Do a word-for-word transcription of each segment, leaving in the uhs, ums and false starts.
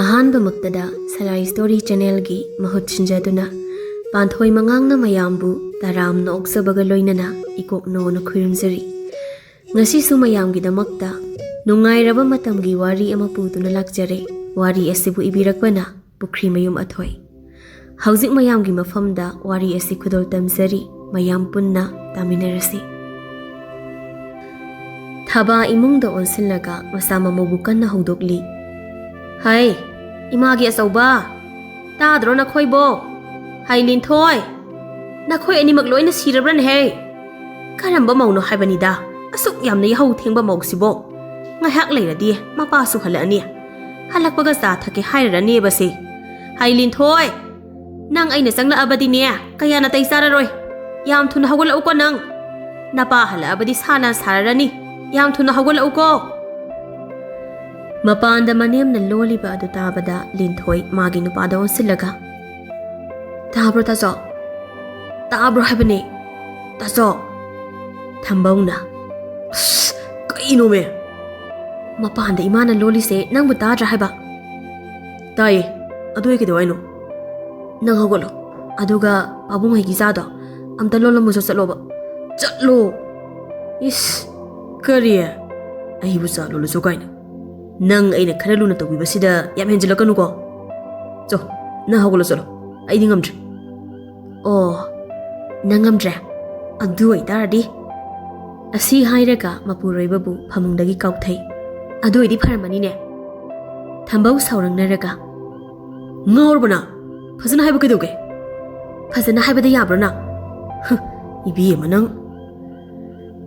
ꯑꯍꯥꯟꯕꯃꯛꯇꯗ ꯁꯂꯥꯏ story ꯆꯦꯅꯦꯜꯒꯤ ꯃꯍꯨꯠ ꯁꯤꯟꯖꯗꯨꯅ ꯄꯥꯟꯊꯣꯏ ꯃꯉꯥꯡꯅ ꯃꯌꯥꯝꯕꯨ ꯇꯔꯥꯝꯅ ꯑꯣꯛꯆꯕꯒ ꯂꯣꯏꯅꯅ ꯏꯀꯣꯛꯅꯣꯅ ꯈꯨꯔꯨꯝꯖꯔꯤ꯫ ꯉꯁꯤꯁꯨ ꯃꯌꯥꯝꯒꯤꯗꯃꯛꯇ ꯅꯨꯡꯉꯥꯏꯔꯕ ꯃꯇꯝꯒꯤ ꯋꯥꯔꯤ ꯑꯃ ꯄꯨꯗꯨꯅ ꯂꯥꯛꯆꯔꯦ꯫ ꯋꯥꯔꯤ ꯑꯁꯤꯕꯨ ꯏꯕꯤꯔꯛꯄꯅ ꯄꯨꯈ꯭ꯔꯤꯃꯌꯨꯝ ꯑꯊꯣꯏ꯫ ꯍꯧꯖꯤꯛ ꯃꯌꯥꯝꯒꯤ ꯃꯐꯝꯗ ꯋꯥꯔꯤ ꯑꯁꯤ ꯈꯨꯗꯣꯜ ꯇꯝꯖꯔꯤ꯫ ꯃꯌꯥꯝ ꯄꯨꯟꯅ ꯇꯥꯃꯤꯟꯅꯔꯁꯤ꯫ ꯊꯕꯥ ꯏꯃꯨꯡꯗ ꯑꯣꯟꯁꯤꯜꯂꯒ ꯃꯆꯥ ꯃꯃꯧꯕꯨ ꯀꯟꯅ ꯍꯧꯗꯣꯛꯂꯤ꯫ "ꯍꯩ, ꯏꯃꯥꯒꯤ ꯑꯆꯧꯕ, ꯇꯥꯗ꯭ꯔꯣ ꯅꯈꯣꯏꯕꯣ? ꯍꯩ ꯂꯤꯟꯊꯣꯏ, ꯅꯈꯣꯏ ꯑꯅꯤꯃꯛ ꯂꯣꯏꯅ ꯁꯤꯔꯕ꯭ꯔꯅꯦꯍꯦ? ꯀꯔꯝꯕ ꯃꯧꯅꯣ ꯍꯥꯏꯕꯅꯤꯗ, ꯑꯁꯨꯛ ꯌꯥꯝꯅ ꯌꯥꯍꯧ ꯊꯦꯡꯕ ꯃꯧꯁꯤꯕꯣ? ꯉꯥꯏꯍꯥꯛ ꯂꯩꯔꯗꯤ ꯃꯄꯥꯁꯨ ꯍꯜꯂꯛꯑꯅꯤ꯫ ꯍꯜꯂꯛꯄꯒ ꯆꯥ ꯊꯛꯀꯦ ꯍꯥꯏꯔꯔꯅꯦꯕꯁꯦ꯫ ꯍꯩ ꯂꯤꯟꯊꯣꯏ, ꯅꯪ ꯑꯩꯅ ꯆꯪꯂꯛꯑꯕꯗꯤꯅꯦ, ꯀꯌꯥ ꯅꯥꯇꯩ ꯆꯥꯔꯔꯣꯏ꯫ ꯌꯥꯝ ꯊꯨꯅ ꯍꯧꯒꯠꯂꯛꯎꯀꯣ ꯅꯪ꯫ ꯅꯄꯥ ꯍꯜꯂꯛꯑꯕꯗꯤ ꯁꯥ ꯂꯥꯟ ꯁꯥꯔꯔꯅꯤ꯫ ꯌꯥꯝ ꯊꯨꯅ ꯍꯧꯒꯠꯂꯛꯎꯀꯣ꯫" ꯃꯄꯥꯟꯗ ꯃꯅꯦꯝꯅ ꯂꯣꯜꯂꯤꯕ ꯑꯗꯨ ꯇꯥꯕꯗ ꯂꯤꯟꯊꯣꯏ ꯃꯥꯒꯤ ꯅꯨꯄꯥꯗ ꯑꯣꯟꯁꯤꯜꯂꯒ, "ꯇꯥꯕ꯭ꯔꯣ ꯇꯥꯆꯧ? ꯇꯥꯕ꯭ꯔꯣ ꯍꯥꯏꯕꯅꯦ, ꯇꯥꯆꯧ?" ꯊꯝꯕꯧꯅ, "ꯑꯁ, ꯀꯩꯅꯣꯃꯦ? ꯃꯄꯥꯟꯗ ꯏꯃꯥꯅ ꯂꯣꯜꯂꯤꯁꯦ ꯅꯪꯕꯨ ꯇꯥꯗ꯭ꯔꯥ ꯍꯥꯏꯕ?" "ꯇꯥꯏꯌꯦ꯫ ꯑꯗꯨ ꯑꯩ ꯀꯩꯗꯧ ꯍꯥꯏꯅꯣ?" "ꯅꯪ ꯍꯧꯒꯠꯂꯣ꯫ ꯑꯗꯨꯒ ꯄꯥꯕꯨꯡ ꯍꯩꯒꯤ ꯆꯥꯗꯣ ꯑꯝꯇ ꯂꯣꯜꯂꯝꯃꯨꯆꯣ ꯆꯠꯂꯣꯕ꯫" "ꯆꯠꯂꯣ?" "ꯏꯁ, ꯀꯔꯤ? ꯑꯩꯕꯨ ꯆꯥ ꯂꯣꯜꯂꯨꯆꯣ ꯀꯥꯏꯅ? ꯅꯪ ꯑꯩꯅ ꯈꯔ ꯂꯨꯅ ꯇꯧꯕꯤꯕꯁꯤꯗ ꯌꯥꯝ ꯍꯦꯟꯖꯤꯜꯂꯛꯀꯅꯨꯀꯣ꯫ ꯆꯣ, ꯅꯪ ꯍꯧꯒꯠꯂꯣ ꯆꯠꯂꯣ꯫ ꯑꯩꯗꯤ ꯉꯝꯗ꯭ꯔꯦ꯫" "ꯑꯣ, ꯅꯪ ꯉꯝꯗ꯭ꯔꯦ? ꯑꯗꯨ ꯑꯣꯏꯇꯥꯔꯗꯤ꯫" ꯑꯁꯤ ꯍꯥꯏꯔꯒ ꯃꯄꯨꯔꯣꯏꯕꯕꯨ ꯐꯃꯨꯡꯗꯒꯤ ꯀꯥꯎꯊꯩ꯫ "ꯑꯗꯨ ꯑꯣꯏꯗꯤ ꯐꯔꯝꯃꯅꯤꯅꯦ꯫" ꯊꯝꯕꯧ ꯁꯥꯎꯔꯪꯅꯔꯒ, "ꯉꯥꯎꯔꯕ ꯅꯪ? ꯐꯖꯅ ꯍꯥꯏꯕ ꯀꯩꯗꯧꯒꯦ? ꯐꯖꯅ ꯍꯥꯏꯕꯗ ꯌꯥꯕ꯭ꯔꯣ ꯅꯪ? ꯍꯨ, ꯏꯕꯦꯝꯃ ꯅꯪ꯫"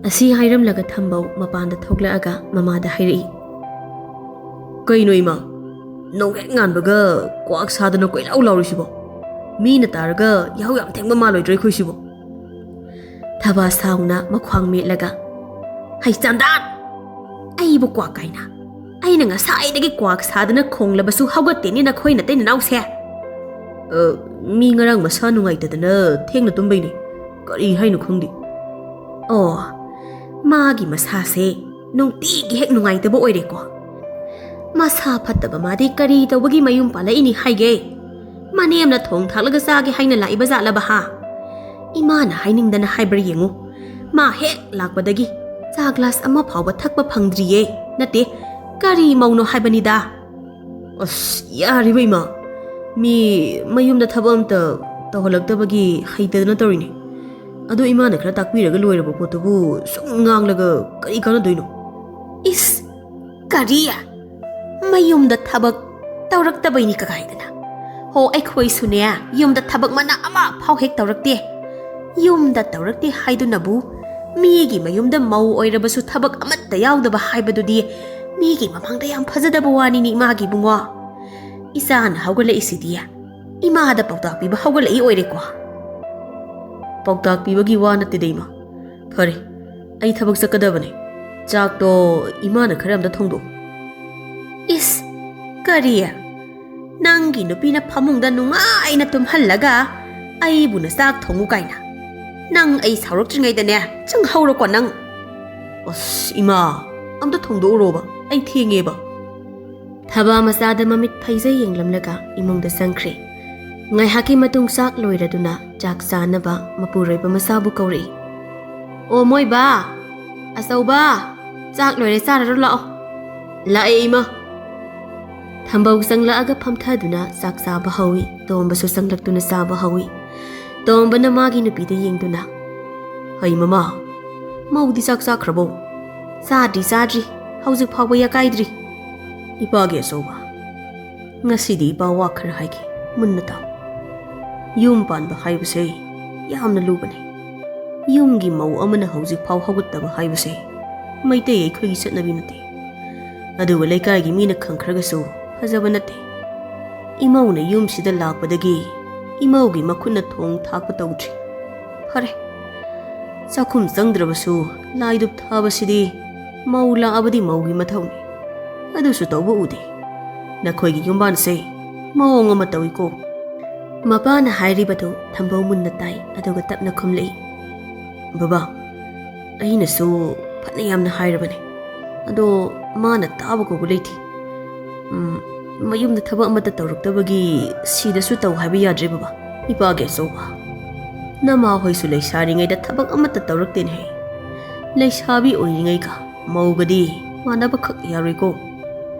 ꯑꯁꯤ ꯍꯥꯏꯔꯝꯂꯒ ꯊꯝꯕꯧ ꯃꯄꯥꯟꯗ ꯊꯣꯛꯂꯛꯑꯒ ꯃꯃꯥꯗ ꯍꯥꯏꯔꯛꯏ꯫ "ꯀꯩꯅꯣ ꯏꯃꯥ? ꯅꯣꯡ ꯍꯦꯛ ꯉꯥꯟꯕꯒ ꯀ꯭ꯋꯥꯛ ꯁꯥꯗꯅ ꯀꯣꯏꯂꯥꯎ ꯂꯥꯎꯔꯤꯁꯤꯕꯣ? ꯃꯤꯅ ꯇꯥꯔꯒ ꯌꯥꯍꯧ ꯌꯥꯝ ꯊꯦꯡꯕ ꯃꯥꯜꯂꯣꯏꯗ꯭ꯔꯣ ꯑꯩꯈꯣꯏꯁꯤꯕꯣ?" ꯊꯕꯥ ꯁꯥꯎꯅ ꯃꯈ꯭ꯋꯥꯡ ꯃꯦꯠꯂꯒ, "ꯍꯩ ꯆꯥꯟꯗꯥꯟ! ꯑꯩꯕꯨ ꯀ꯭ꯋꯥꯛ ꯀꯥꯏꯅ? ꯑꯩꯅ ꯉꯁꯥꯏꯗꯒꯤ ꯀ꯭ꯋꯥꯛ ꯁꯥꯗꯅ ꯈꯣꯡꯂꯕꯁꯨ ꯍꯧꯒꯠꯇꯦꯅꯦ ꯅꯈꯣꯏ ꯅꯇꯩ ꯅꯅꯥꯎꯁꯦ?" "ꯑ, ꯃꯤ ꯉꯔꯥꯡ ꯃꯁꯥ ꯅꯨꯡꯉꯥꯏꯇꯗꯅ ꯊꯦꯡꯅ ꯇꯨꯝꯕꯩꯅꯦ꯫ ꯀꯔꯤ ꯍꯥꯏꯅꯣ ꯈꯪꯗꯦ꯫" "ꯑꯣ, ꯃꯥꯒꯤ ꯃꯁꯥꯁꯦ ꯅꯨꯡꯇꯤꯒꯤ ꯍꯦꯛ ꯅꯨꯡꯉꯥꯏꯇꯕ ꯑꯣꯏꯔꯦꯀꯣ?" "ꯃꯁꯥ ꯐꯠꯇꯕ ꯃꯥꯗꯤ ꯀꯔꯤ ꯇꯧꯕꯒꯤ ꯃꯌꯨꯝ ꯄꯥꯜꯂꯛꯏꯅꯤ ꯍꯥꯏꯒꯦ? ꯃꯅꯦꯝꯅ ꯊꯣꯡ ꯊꯥꯛꯂꯒ ꯆꯥꯒꯦ ꯍꯥꯏꯅ ꯂꯥꯛꯏꯕ ꯖꯥꯠꯂꯕ ꯍꯥ? ꯏꯃꯥꯅ ꯍꯥꯏꯅꯤꯡꯗꯅ ꯍꯥꯏꯕ꯭ꯔꯥ ꯌꯦꯡꯉꯨ꯫ ꯃꯥ ꯍꯦꯛ ꯂꯥꯛꯄꯗꯒꯤ ꯆꯥ ꯒ꯭ꯂꯥꯁ ꯑꯃ ꯐꯥꯎꯕ ꯊꯛꯄ ꯐꯪꯗ꯭ꯔꯤꯌꯦ꯫ ꯅꯠꯇꯦ, ꯀꯔꯤ ꯃꯧꯅꯣ ꯍꯥꯏꯕꯅꯤꯗ?" "ꯑꯁ, ꯌꯥꯔꯤꯕ ꯏꯃꯥ, ꯃꯤ ꯃꯌꯨꯝꯗ ꯊꯕꯛ ꯑꯝꯇ ꯇꯧꯍꯜꯂꯛꯇꯕꯒꯤ ꯍꯩꯇꯗꯅ ꯇꯧꯔꯤꯅꯤ꯫ ꯑꯗꯣ ꯏꯃꯥꯅ ꯈꯔ ꯇꯥꯛꯄꯤꯔꯒ ꯂꯣꯏꯔꯕ ꯄꯣꯠꯇꯨꯕꯨ ꯁꯨꯝ ꯉꯥꯡꯂꯒ ꯀꯔꯤ ꯀꯥꯟꯅꯗꯣꯏꯅꯣ?" "ꯏꯁ, ꯀꯔꯤ? ꯃꯌꯨꯝꯗ ꯊꯕꯛ ꯇꯧꯔꯛꯇꯕꯩꯅꯤ ꯀꯀꯥꯏꯗꯅ? ꯍꯣ, ꯑꯩꯈꯣꯏꯁꯨꯅꯦ, ꯌꯨꯝꯗ ꯊꯕꯛ ꯃꯅꯥ ꯑꯃ ꯐꯥꯎ ꯍꯦꯛ ꯇꯧꯔꯛꯇꯦ꯫ ꯌꯨꯝꯗ ꯇꯧꯔꯛꯇꯦ ꯍꯥꯏꯗꯨꯅꯕꯨ ꯃꯤꯒꯤ ꯃꯌꯨꯝꯗ ꯃꯧ ꯑꯣꯏꯔꯕꯁꯨ ꯊꯕꯛ ꯑꯃꯠꯇ ꯌꯥꯎꯗꯕ ꯍꯥꯏꯕꯗꯨꯗꯤ ꯃꯤꯒꯤ ꯃꯃꯥꯡꯗ ꯌꯥꯝ ꯐꯖꯗꯕ ꯋꯥꯅꯤꯅꯦ, ꯏꯃꯥꯒꯤ ꯏꯕꯨꯡꯉꯣ꯫ ꯏꯆꯥꯅ ꯍꯧꯒꯠꯂꯛꯏꯁꯤꯗꯤ ꯏꯃꯥꯗ ꯄꯥꯎꯇꯥꯛ ꯄꯤꯕ ꯍꯧꯒꯠꯂꯛꯏ ꯑꯣꯏꯔꯦꯀꯣ?" "ꯄꯥꯎꯇꯥꯛ ꯄꯤꯕꯒꯤ ꯋꯥ ꯅꯠꯇꯦꯗ ꯏꯃꯥ꯫ ꯐꯔꯦ, ꯑꯩ ꯊꯕꯛ ꯆꯠꯀꯗꯕꯅꯦ꯫ ꯆꯥꯛꯇꯣ ꯏꯃꯥꯅ ꯈꯔ ꯑꯝꯇ ꯊꯣꯡꯗꯣꯛꯎ꯫" "ꯏꯁ, ꯀꯔꯤ? ꯅꯪꯒꯤ ꯅꯨꯄꯤꯅ ꯐꯃꯨꯡꯗ ꯅꯨꯡꯉꯥꯏꯅ ꯇꯨꯝꯍꯜꯂꯒ ꯑꯩꯕꯨꯅ ꯆꯥꯛ ꯊꯣꯡꯉꯨ ꯀꯥꯏꯅ? ꯅꯪ ꯑꯩ ꯁꯥꯎꯔꯛꯇ꯭ꯔꯤꯉꯩꯗꯅꯦ ꯆꯪꯍꯧꯔꯣꯀꯣ ꯅꯪ꯫" "ꯑꯁ, ꯏꯃꯥ, ꯑꯝꯇ ꯊꯣꯡꯗꯣꯛꯎꯔꯣꯕ, ꯑꯩ ꯊꯦꯡꯉꯦꯕ꯫" ꯊꯕꯥ ꯃꯆꯥꯗ ꯃꯃꯤꯠ ꯐꯩꯖꯩ ꯌꯦꯡꯂꯝꯂꯒ ꯏꯃꯨꯡꯗ ꯆꯪꯈ꯭ꯔꯦ꯫ ꯉꯥꯏꯍꯥꯛꯀꯤ ꯃꯇꯨꯡ ꯆꯥꯛ ꯂꯣꯏꯔꯗꯨꯅ ꯆꯥꯛ ꯆꯥꯅꯕ ꯃꯄꯨꯔꯣꯏꯕ ꯃꯆꯥꯕꯨ ꯀꯧꯔꯛꯏ꯫ "ꯑꯣ ꯃꯣꯏꯕ, ꯑꯆꯧꯕ, ꯆꯥꯛ ꯂꯣꯏꯔꯦ, ꯆꯥꯔꯔꯣ ꯂꯥꯛꯑꯣ꯫" "ꯂꯥꯛꯑꯦ ꯏꯃꯥ꯫" ꯊꯝꯕꯧ ꯆꯪꯂꯛꯑꯒ ꯐꯝꯊꯗꯨꯅ ꯆꯥꯛ ꯆꯥꯕ ꯍꯧꯏ꯫ ꯇꯣꯝꯕꯁꯨ ꯆꯪꯂꯛꯇꯨꯅ ꯆꯥꯕ ꯍꯧꯏ꯫ ꯇꯣꯝꯕꯅ ꯃꯥꯒꯤ ꯅꯨꯄꯤꯗ ꯌꯦꯡꯗꯨꯅ, "ꯍꯩ ꯃꯃꯥ, ꯃꯧꯗꯤ ꯆꯥꯛ ꯆꯥꯈ꯭ꯔꯕꯣ?" "ꯆꯥꯗ꯭ꯔꯤ, ꯆꯥꯗ꯭ꯔꯤ꯫ ꯍꯧꯖꯤꯛ ꯐꯥꯎꯕ ꯌꯥꯀꯥꯏꯗ꯭ꯔꯤ꯫" "ꯏꯄꯥꯒꯤ ꯑꯆꯧꯕ, ꯉꯁꯤꯗꯤ ꯏꯄꯥ ꯋꯥ ꯈꯔ ꯍꯥꯏꯒꯦ, ꯃꯨꯟꯅ ꯇꯥꯎ꯫ ꯌꯨꯝ ꯄꯥꯟꯕ ꯍꯥꯏꯕꯁꯦ ꯌꯥꯝꯅ ꯂꯨꯕꯅꯤ꯫ ꯌꯨꯝꯒꯤ ꯃꯧ ꯑꯃꯅ ꯍꯧꯖꯤꯛ ꯐꯥꯎ ꯍꯧꯒꯠꯇꯕ ꯍꯥꯏꯕꯁꯦ ꯃꯩꯇꯩ ꯑꯩꯈꯣꯏꯒꯤ ꯆꯠꯅꯕꯤ ꯅꯠꯇꯦ꯫ ꯑꯗꯨꯒ ꯂꯩꯀꯥꯏꯒꯤ ꯃꯤꯅ ꯈꯪꯈ꯭ꯔꯒꯁꯨ ꯐꯖꯕ ꯅꯠꯇꯦ꯫ ꯏꯃꯧꯅ ꯌꯨꯝꯁꯤꯗ ꯂꯥꯛꯄꯗꯒꯤ ꯏꯃꯧꯒꯤ ꯃꯈꯨꯠꯅ ꯊꯣꯡ ꯊꯥꯛꯄ ꯇꯧꯗ꯭ꯔꯤ꯫ ꯐꯔꯦ, ꯆꯥꯛꯈꯨꯝ ꯆꯪꯗ꯭ꯔꯕꯁꯨ ꯂꯥꯏꯗꯨꯞ ꯊꯥꯕꯁꯤꯗꯤ ꯃꯧ ꯂꯥꯛꯑꯕꯗꯤ ꯃꯧꯒꯤ ꯃꯊꯧꯅꯤ꯫ ꯑꯗꯨꯁꯨ ꯇꯧꯕ ꯎꯗꯦ꯫ ꯅꯈꯣꯏꯒꯤ ꯌꯨꯝꯕꯥꯟꯁꯦ ꯃꯑꯣꯡ ꯑꯃ ꯇꯧꯏꯀꯣ꯫" ꯃꯄꯥꯅ ꯍꯥꯏꯔꯤꯕꯗꯨ ꯊꯝꯕꯧ ꯃꯨꯟꯅ ꯇꯥꯏ, ꯑꯗꯨꯒ ꯇꯞꯅ ꯈꯨꯝꯂꯛꯏ꯫ "ꯕꯕꯥ, ꯑꯩꯅꯁꯨ ꯐꯅ ꯌꯥꯝꯅ ꯍꯥꯏꯔꯕꯅꯦ, ꯑꯗꯣ ꯃꯥꯅ ꯇꯥꯕ ꯀꯧꯕ ꯂꯩꯇꯦ꯫ ꯎꯝ, ꯃꯌꯨꯝꯗ ꯊꯕꯛ ꯑꯃꯠꯇ ꯇꯧꯔꯛꯇꯕꯒꯤ ꯁꯤꯗꯁꯨ ꯇꯧ ꯍꯥꯏꯕ ꯌꯥꯗ꯭ꯔꯦ ꯕꯕꯥ꯫ ꯏꯄꯥꯒꯤ ꯑꯆꯧꯕ, ꯅꯃꯥ ꯍꯣꯏꯁꯨ ꯂꯩꯁꯥꯔꯤꯉꯩꯗ ꯊꯕꯛ ꯑꯃꯠꯇ ꯇꯧꯔꯛꯇꯦꯅꯦꯍꯦ꯫ ꯂꯩꯁꯥꯕꯤ ꯑꯣꯏꯔꯤꯉꯩꯒ ꯃꯧꯒꯗꯤ ꯃꯥꯟꯅꯕꯈꯛ ꯌꯥꯔꯣꯏꯀꯣ꯫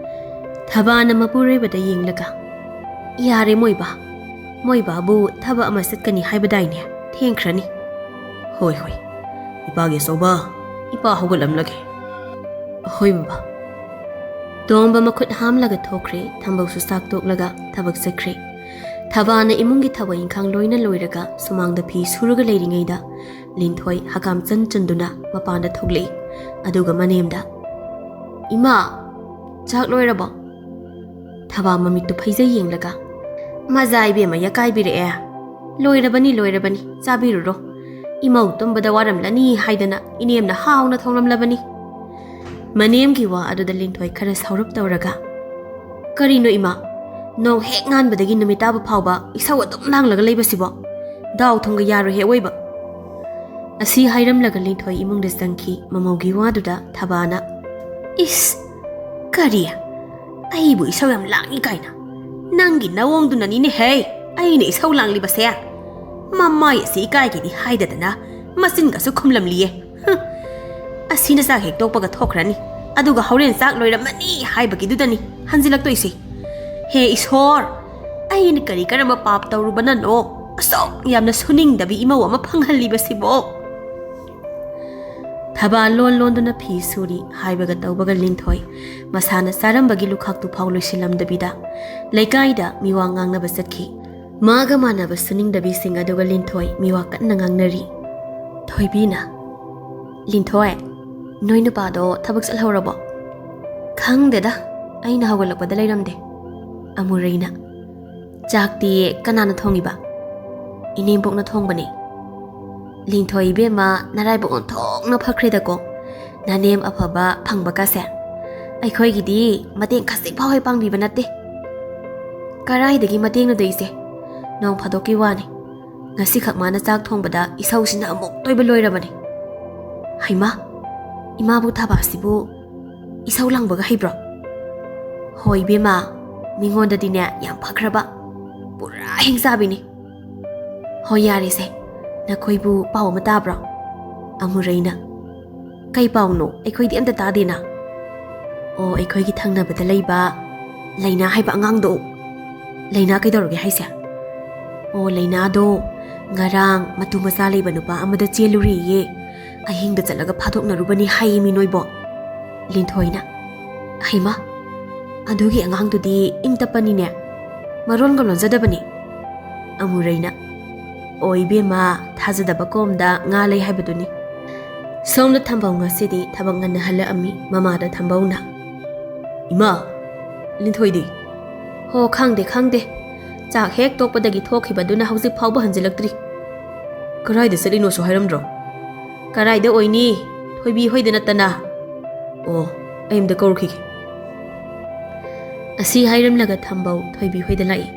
ꯊꯕꯥꯅ ꯃꯄꯨꯔꯣꯏꯕꯗ ꯌꯦꯡꯂꯒ, "ꯌꯥꯔꯦ ꯃꯣꯏꯕꯥ, ꯃꯣꯏꯕꯥꯕꯨ ꯊꯕꯛ ꯑꯃ ꯆꯠꯀꯅꯤ ꯍꯥꯏꯕꯗꯥꯏꯅꯦ? ꯊꯦꯡꯈ꯭ꯔꯅꯤ꯫" "ꯍꯣꯏ, ꯍꯣꯏ, ꯏꯄꯥꯒꯤ ꯑꯆꯧꯕ, ꯏꯄꯥ ꯍꯧꯒꯠꯂꯝꯂꯒꯦ꯫" "ꯍꯣꯏ ꯕꯕꯥ꯫" ꯇꯣꯝꯕ ꯃꯈꯨꯠ ꯍꯥꯝꯂꯒ ꯊꯣꯛꯈ꯭ꯔꯦ꯫ ꯊꯝꯕꯧꯁꯨ ꯆꯥꯛ ꯇꯣꯛꯂꯒ ꯊꯕꯛ ꯆꯠꯈ꯭ꯔꯦ꯫ ꯊꯕꯥꯅ ꯏꯃꯨꯡꯒꯤ ꯊꯕꯛ ꯏꯪꯈꯥꯡ ꯂꯣꯏꯅ ꯂꯣꯏꯔꯒ ꯁꯨꯃꯥꯡꯗ ꯐꯤ ꯁꯨꯔꯒ ꯂꯩꯔꯤꯉꯩꯗ ꯂꯤꯟꯊꯣꯏ ꯍꯀꯥꯝ ꯆꯟ ꯆꯟꯗꯨꯅ ꯃꯄꯥꯟꯗ ꯊꯣꯛꯂꯛꯏ꯫ ꯑꯗꯨꯒ ꯃꯅꯦꯝꯗ, "ꯏꯃꯥ, ꯆꯥꯛ ꯂꯣꯏꯔꯕꯣ?" ꯊꯕꯥ ꯃꯃꯤꯠꯇꯨ ꯐꯩꯖꯩ ꯌꯦꯡꯂꯒ, "ꯃꯖꯥ ꯏꯕꯦꯝꯃ ꯌꯥꯀꯥꯏꯕꯤꯔꯛꯑꯦ꯫ ꯂꯣꯏꯔꯕꯅꯤ, ꯂꯣꯏꯔꯕꯅꯤ, ꯆꯥꯕꯤꯔꯨꯔꯣ꯫ ꯏꯃꯧ ꯇꯨꯝꯕꯗ ꯋꯥꯔꯝꯂꯅꯤ ꯍꯥꯏꯗꯅ ꯏꯅꯦꯝꯅ ꯍꯥꯎꯅ ꯊꯣꯡꯂꯝꯂꯕꯅꯤ꯫" ꯃꯅꯦꯝꯒꯤ ꯋꯥ ꯑꯗꯨꯗ ꯂꯤꯟꯊꯣꯏ ꯈꯔ ꯁꯥꯎꯔꯞ ꯇꯧꯔꯒ, "ꯀꯔꯤꯅꯣ ꯏꯃꯥ? ꯅꯣꯡ ꯍꯦꯛ ꯉꯥꯟꯕꯗꯒꯤ ꯅꯨꯃꯤꯠ ꯇꯥꯕ ꯐꯥꯎꯕ ꯏꯁꯧ ꯑꯗꯨꯝ ꯂꯥꯡꯂꯒ ꯂꯩꯕꯁꯤꯕꯣ? ꯗꯥꯎ ꯊꯨꯝꯒ ꯌꯥꯔꯣꯏꯍꯦ ꯑꯋꯣꯏꯕ!" ꯑꯁꯤ ꯍꯥꯏꯔꯝꯂꯒ ꯂꯤꯟꯊꯣꯏ ꯏꯃꯨꯡꯗ ꯆꯪꯈꯤ꯫ ꯃꯃꯧꯒꯤ ꯋꯥꯗꯨꯗ ꯊꯕꯥꯅ, "ꯏꯁ! ꯀꯔꯤ? ꯑꯩꯕꯨ ꯏꯁꯧ ꯌꯥꯝ ꯂꯥꯡꯉꯤ ꯀꯥꯏꯅ? ꯅꯪꯒꯤ ꯅꯋꯣꯡꯗꯨꯅꯅꯤꯅꯦꯍꯦ ꯑꯩꯅ ꯏꯁꯧ ꯂꯥꯡꯂꯤꯕꯁꯦ꯫ ꯃꯃꯥꯏ ꯑꯁꯤ ꯏꯀꯥꯏꯒꯦꯗꯤ ꯍꯥꯏꯗꯗꯅ ꯃꯆꯤꯟꯒꯁꯨ ꯈꯨꯝꯂꯝꯂꯤꯌꯦ꯫ ꯍꯨꯝ! ꯑꯁꯤꯅ ꯆꯥꯛ ꯍꯦꯛ ꯇꯣꯛꯄꯒ ꯊꯣꯛꯈ꯭ꯔꯅꯤ, ꯑꯗꯨꯒ ꯍꯣꯔꯦꯟ ꯆꯥꯛ ꯂꯣꯏꯔꯝꯃꯅꯤ ꯍꯥꯏꯕꯒꯤꯗꯨꯗꯅꯤ ꯍꯟꯖꯤꯜꯂꯛꯇꯣꯏꯁꯦ꯫ ꯍꯦ ꯏꯁꯣꯔ! ꯑꯩꯅ ꯀꯔꯤ ꯀꯔꯝꯕ ꯄꯥꯞ ꯇꯧꯔꯨꯕꯅꯅꯣ ꯑꯁꯨꯛ ꯌꯥꯝꯅ ꯁꯨꯅꯤꯡꯗꯕꯤ ꯏꯃꯧ ꯑꯃ ꯐꯪꯍꯜꯂꯤꯕꯁꯤꯕꯣ?" ꯊꯕꯥ ꯂꯣꯟ ꯂꯣꯟꯗꯨꯅ ꯐꯤ ꯁꯨꯔꯤ꯫ ꯍꯥꯏꯕꯒ ꯇꯧꯕꯒ ꯂꯤꯟꯊꯣꯏ ꯃꯁꯥꯅ ꯆꯥꯔꯝꯕꯒꯤ ꯂꯨꯈꯥꯛꯇꯨ ꯐꯥꯎ ꯂꯣꯏꯁꯤꯜꯂꯝꯗꯕꯤꯗ ꯂꯩꯀꯥꯏꯗ ꯃꯤꯋꯥ ꯉꯥꯡꯅꯕ ꯆꯠꯈꯤ꯫ ꯃꯥꯒ ꯃꯥꯟꯅꯕ ꯁꯨꯅꯤꯡꯗꯕꯤꯁꯤꯡ ꯑꯗꯨꯒ ꯂꯤꯟꯊꯣꯏ ꯃꯤꯋꯥ ꯀꯟꯅ ꯉꯥꯡꯅꯔꯤ꯫ ꯊꯣꯏꯕꯤꯅ, "ꯂꯤꯟꯊꯣꯏ, ꯅꯣꯏ ꯅꯨꯄꯥꯗꯣ ꯊꯕꯛ ꯆꯠꯍꯧꯔꯕꯣ?" "ꯈꯪꯗꯦꯗ, ꯑꯩꯅ ꯍꯧꯒꯠꯂꯛꯄꯗ ꯂꯩꯔꯝꯗꯦ꯫" ꯑꯃꯨꯔꯩꯅ, "ꯆꯥꯛꯇꯤ ꯀꯅꯥꯅ ꯊꯣꯡꯉꯤꯕ?" "ꯏꯅꯦꯝꯕꯣꯛꯅ ꯊꯣꯡꯕꯅꯦ꯫" "ꯂꯤꯟꯊꯣꯏ ꯏꯕꯦꯝꯃ, ꯅꯔꯥꯏꯕꯛ ꯑꯣꯟꯊꯣꯛꯅ ꯐꯈ꯭ꯔꯦꯗꯀꯣ, ꯅꯅꯦꯝ ꯑꯐꯕ ꯐꯪꯕ ꯀꯥꯁꯦ꯫ ꯑꯩꯈꯣꯏꯒꯤꯗꯤ ꯃꯇꯦꯡ ꯈꯖꯤꯛ ꯐꯥꯎ ꯍꯦꯛ ꯄꯥꯡꯕꯤꯕ ꯅꯠꯇꯦ꯫" "ꯀꯔꯥꯏꯗꯒꯤ ꯃꯇꯦꯡꯅꯣꯗ ꯏꯆꯦ? ꯅꯣꯡ ꯐꯥꯗꯣꯛꯀꯤ ꯋꯥꯅꯤ꯫ ꯉꯁꯤꯈꯛ ꯃꯥꯅ ꯆꯥꯛ ꯊꯣꯡꯕꯗ ꯏꯁꯧꯁꯤꯅ ꯑꯃꯨꯛ ꯇꯣꯏꯕ ꯂꯣꯏꯔꯕꯅꯤ꯫" "ꯍꯩꯃꯥ, ꯏꯃꯥꯕꯨ ꯊꯥꯕ ꯑꯁꯤꯕꯨ ꯏꯁꯧ ꯂꯥꯡꯕꯒ ꯍꯩꯕ꯭ꯔꯣ?" "ꯍꯣꯏ ꯏꯕꯦꯝꯃ, ꯃꯤꯉꯣꯟꯗꯗꯤꯅꯦ ꯌꯥꯝ ꯐꯈ꯭ꯔꯕ, ꯄꯨꯔꯥ ꯍꯤꯡꯆꯥꯕꯤꯅꯤ꯫ ꯍꯣꯏ ꯌꯥꯔꯦꯁꯦ, ꯅꯈꯣꯏꯕꯨ ꯄꯥꯎ ꯑꯃ ꯇꯥꯕ꯭ꯔꯣ?" ꯑꯃꯨꯔꯩꯅ, "ꯀꯩ ꯄꯥꯎꯅꯣ? ꯑꯩꯈꯣꯏꯗꯤ ꯑꯝꯇ ꯇꯥꯗꯦꯅ?" "ꯑꯣ, ꯑꯩꯈꯣꯏꯒꯤ ꯊꯪꯅꯕꯗ ꯂꯩꯕ ꯂꯩꯅꯥ ꯍꯥꯏꯕ ꯑꯉꯥꯡꯗꯣ꯫" "ꯂꯩꯅꯥ ꯀꯩꯗꯧꯔꯒꯦ ꯍꯥꯏꯁꯦ?" "ꯑꯣ, ꯂꯩꯅꯥꯗꯣ ꯉꯔꯥꯡ ꯃꯇꯨ ꯃꯆꯥ ꯂꯩꯕ ꯅꯨꯄꯥ ꯑꯃꯗ ꯆꯦꯜꯂꯨꯔꯦꯌꯦ꯫ ꯑꯍꯤꯡꯗ ꯆꯠꯂꯒ ꯐꯥꯗꯣꯛꯅꯔꯨꯕꯅꯤ ꯍꯥꯏꯌꯦ ꯃꯤ ꯅꯣꯏꯕꯣ꯫" ꯂꯤꯟꯊꯣꯏꯅ, "ꯍꯩꯃꯥ, ꯑꯗꯨꯒꯤ ꯑꯉꯥꯡꯗꯨꯗꯤ ꯏꯪ ꯇꯞꯄꯅꯤꯅꯦ, ꯃꯔꯣꯟꯒ ꯂꯣꯟꯖꯗꯕꯅꯤ꯫" ꯑꯃꯨꯔꯩꯅ, "ꯑꯣ ꯏꯕꯦꯝꯃ, ꯊꯥꯖꯗꯕ ꯀꯣꯝꯗ ꯉꯥ ꯂꯩ ꯍꯥꯏꯕꯗꯨꯅꯤ꯫" ꯁꯣꯝꯗ ꯊꯝꯕꯧ ꯉꯁꯤꯗꯤ ꯊꯕꯛ ꯉꯟꯅ ꯍꯜꯂꯛꯑꯝꯃꯤ꯫ ꯃꯃꯥꯗ ꯊꯝꯕꯧꯅ, "ꯏꯃꯥ, ꯂꯤꯟꯊꯣꯏꯗꯤ?" "ꯍꯣ, ꯈꯪꯗꯦ, ꯈꯪꯗꯦ꯫ ꯆꯥꯛ ꯍꯦꯛ ꯇꯣꯛꯄꯗꯒꯤ ꯊꯣꯛꯈꯤꯕꯗꯨꯅ ꯍꯧꯖꯤꯛ ꯐꯥꯎꯕ ꯍꯟꯖꯤꯜꯂꯛꯇ꯭ꯔꯤ꯫" "ꯀꯗꯥꯏꯗ ꯆꯠꯂꯤꯅꯣꯁꯨ ꯍꯥꯏꯔꯝꯗ꯭ꯔꯣ?" "ꯀꯗꯥꯏꯗ ꯑꯣꯏꯅꯤ? ꯊꯣꯏꯕꯤ ꯍꯣꯏꯗ ꯅꯠꯇꯅ꯫ ꯑꯣ, ꯑꯩ ꯑꯝꯇ ꯀꯧꯔꯨꯈꯤꯒꯦ꯫" ꯑꯁꯤ ꯍꯥꯏꯔꯝꯂꯒ ꯊꯝꯕꯧ ꯊꯣꯏꯕꯤ ꯍꯣꯏꯗ ꯂꯥꯛꯏ꯫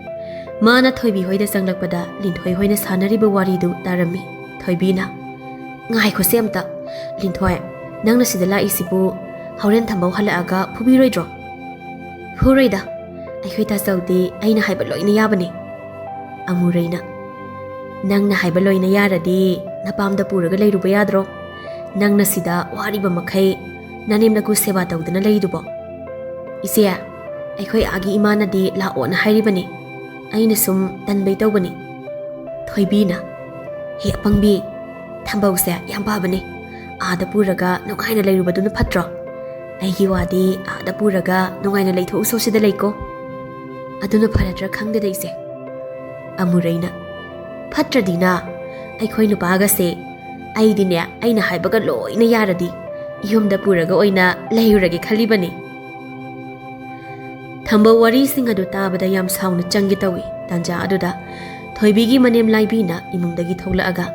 ꯃꯥꯅ ꯊꯣꯏꯕꯤ ꯍꯣꯏꯗ ꯆꯪꯂꯛꯄꯗ ꯂꯤꯟꯊꯣꯏ ꯍꯣꯏꯅ ꯁꯥꯟꯅꯔꯤꯕ ꯋꯥꯔꯤꯗꯨ ꯇꯥꯔꯝꯃꯤ꯫ ꯊꯣꯏꯕꯤꯅ, "ꯉꯥꯏꯈꯣꯁꯦ ꯑꯝꯇ, ꯂꯤꯟꯊꯣꯏ, ꯅꯪꯅ ꯁꯤꯗ ꯂꯥꯛꯏꯁꯤꯕꯨ ꯍꯣꯔꯦꯟ ꯊꯝꯕꯧ ꯍꯜꯂꯛꯑꯒ ꯐꯨꯕꯤꯔꯣꯏꯗ꯭ꯔꯣ?" "ꯐꯨꯔꯣꯏꯗ, ꯑꯩꯈꯣꯏ ꯇꯥꯆꯧꯗꯤ ꯑꯩꯅ ꯍꯥꯏꯕ ꯂꯣꯏꯅ ꯌꯥꯕꯅꯤ꯫" ꯑꯃꯨꯔꯩꯅ, "ꯅꯪꯅ ꯍꯥꯏꯕ ꯂꯣꯏꯅ ꯌꯥꯔꯗꯤ ꯅꯄꯥꯝꯗ ꯄꯨꯔꯒ ꯂꯩꯔꯨꯕ ꯌꯥꯗ꯭ꯔꯣ? ꯅꯪꯅ ꯁꯤꯗ ꯋꯥꯔꯤꯕ ꯃꯈꯩ ꯅꯅꯦꯝ ꯅꯀꯨ ꯁꯦꯕꯥ ꯇꯧꯗꯅ ꯂꯩꯗꯨꯕꯣ?" "ꯏꯆꯦ, ꯑꯩꯈꯣꯏ ꯑꯥꯒꯤ ꯏꯃꯥꯅꯗꯤ ꯂꯥꯛꯑꯣꯅ ꯍꯥꯏꯔꯤꯕꯅꯤ꯫ ꯑꯩꯅ ꯁꯨꯝ ꯇꯟꯕꯩ ꯇꯧꯕꯅꯤ꯫" ꯊꯣꯏꯕꯤꯅ, "ꯍꯦ ꯑꯄꯪꯕꯤ, ꯊꯝꯕꯧꯁꯦ ꯌꯥꯝ ꯐꯕꯅꯤ꯫ ꯑꯥꯗ ꯄꯨꯔꯒ ꯅꯨꯡꯉꯥꯏꯅ ꯂꯩꯔꯨꯕꯗꯨꯅ ꯐꯠꯇ꯭ꯔꯣ? ꯑꯩꯒꯤ ꯋꯥꯗꯤ ꯑꯥꯗ ꯄꯨꯔꯒ ꯅꯨꯡꯉꯥꯏꯅ ꯂꯩꯊꯣꯛꯎꯁꯣ ꯁꯤꯗ ꯂꯩꯀꯣ꯫" "ꯑꯗꯨꯅ ꯐꯔꯗ꯭ꯔꯥ ꯈꯪꯗꯦꯗ ꯏꯆꯦ꯫" ꯑꯃꯨꯔꯩꯅ, "ꯐꯠꯇ꯭ꯔꯗꯤꯅ, ꯑꯩꯈꯣꯏ ꯅꯨꯄꯥꯒꯁꯦ, ꯑꯩꯗꯤꯅꯦ, ꯑꯩꯅ ꯍꯥꯏꯕꯒ ꯂꯣꯏꯅ ꯌꯥꯔꯗꯤ ꯌꯨꯝꯗ ꯄꯨꯔꯒ ꯑꯣꯏꯅ ꯂꯩꯔꯨꯔꯒꯦ ꯈꯜꯂꯤꯕꯅꯤ꯫" ꯊꯝꯕꯧ ꯋꯥꯔꯤꯁꯤꯡ ꯑꯗꯨ ꯇꯥꯕꯗ ꯌꯥꯝ ꯁꯥꯎꯅ ꯆꯪꯒꯦ ꯇꯧꯏ꯫ ꯇꯥꯟꯖꯥ ꯑꯗꯨꯗ ꯊꯣꯏꯕꯤꯒꯤ ꯃꯅꯦꯝ ꯂꯥꯏꯕꯤꯅ ꯏꯃꯨꯡꯗꯒꯤ ꯊꯣꯛꯂꯛꯑꯒ,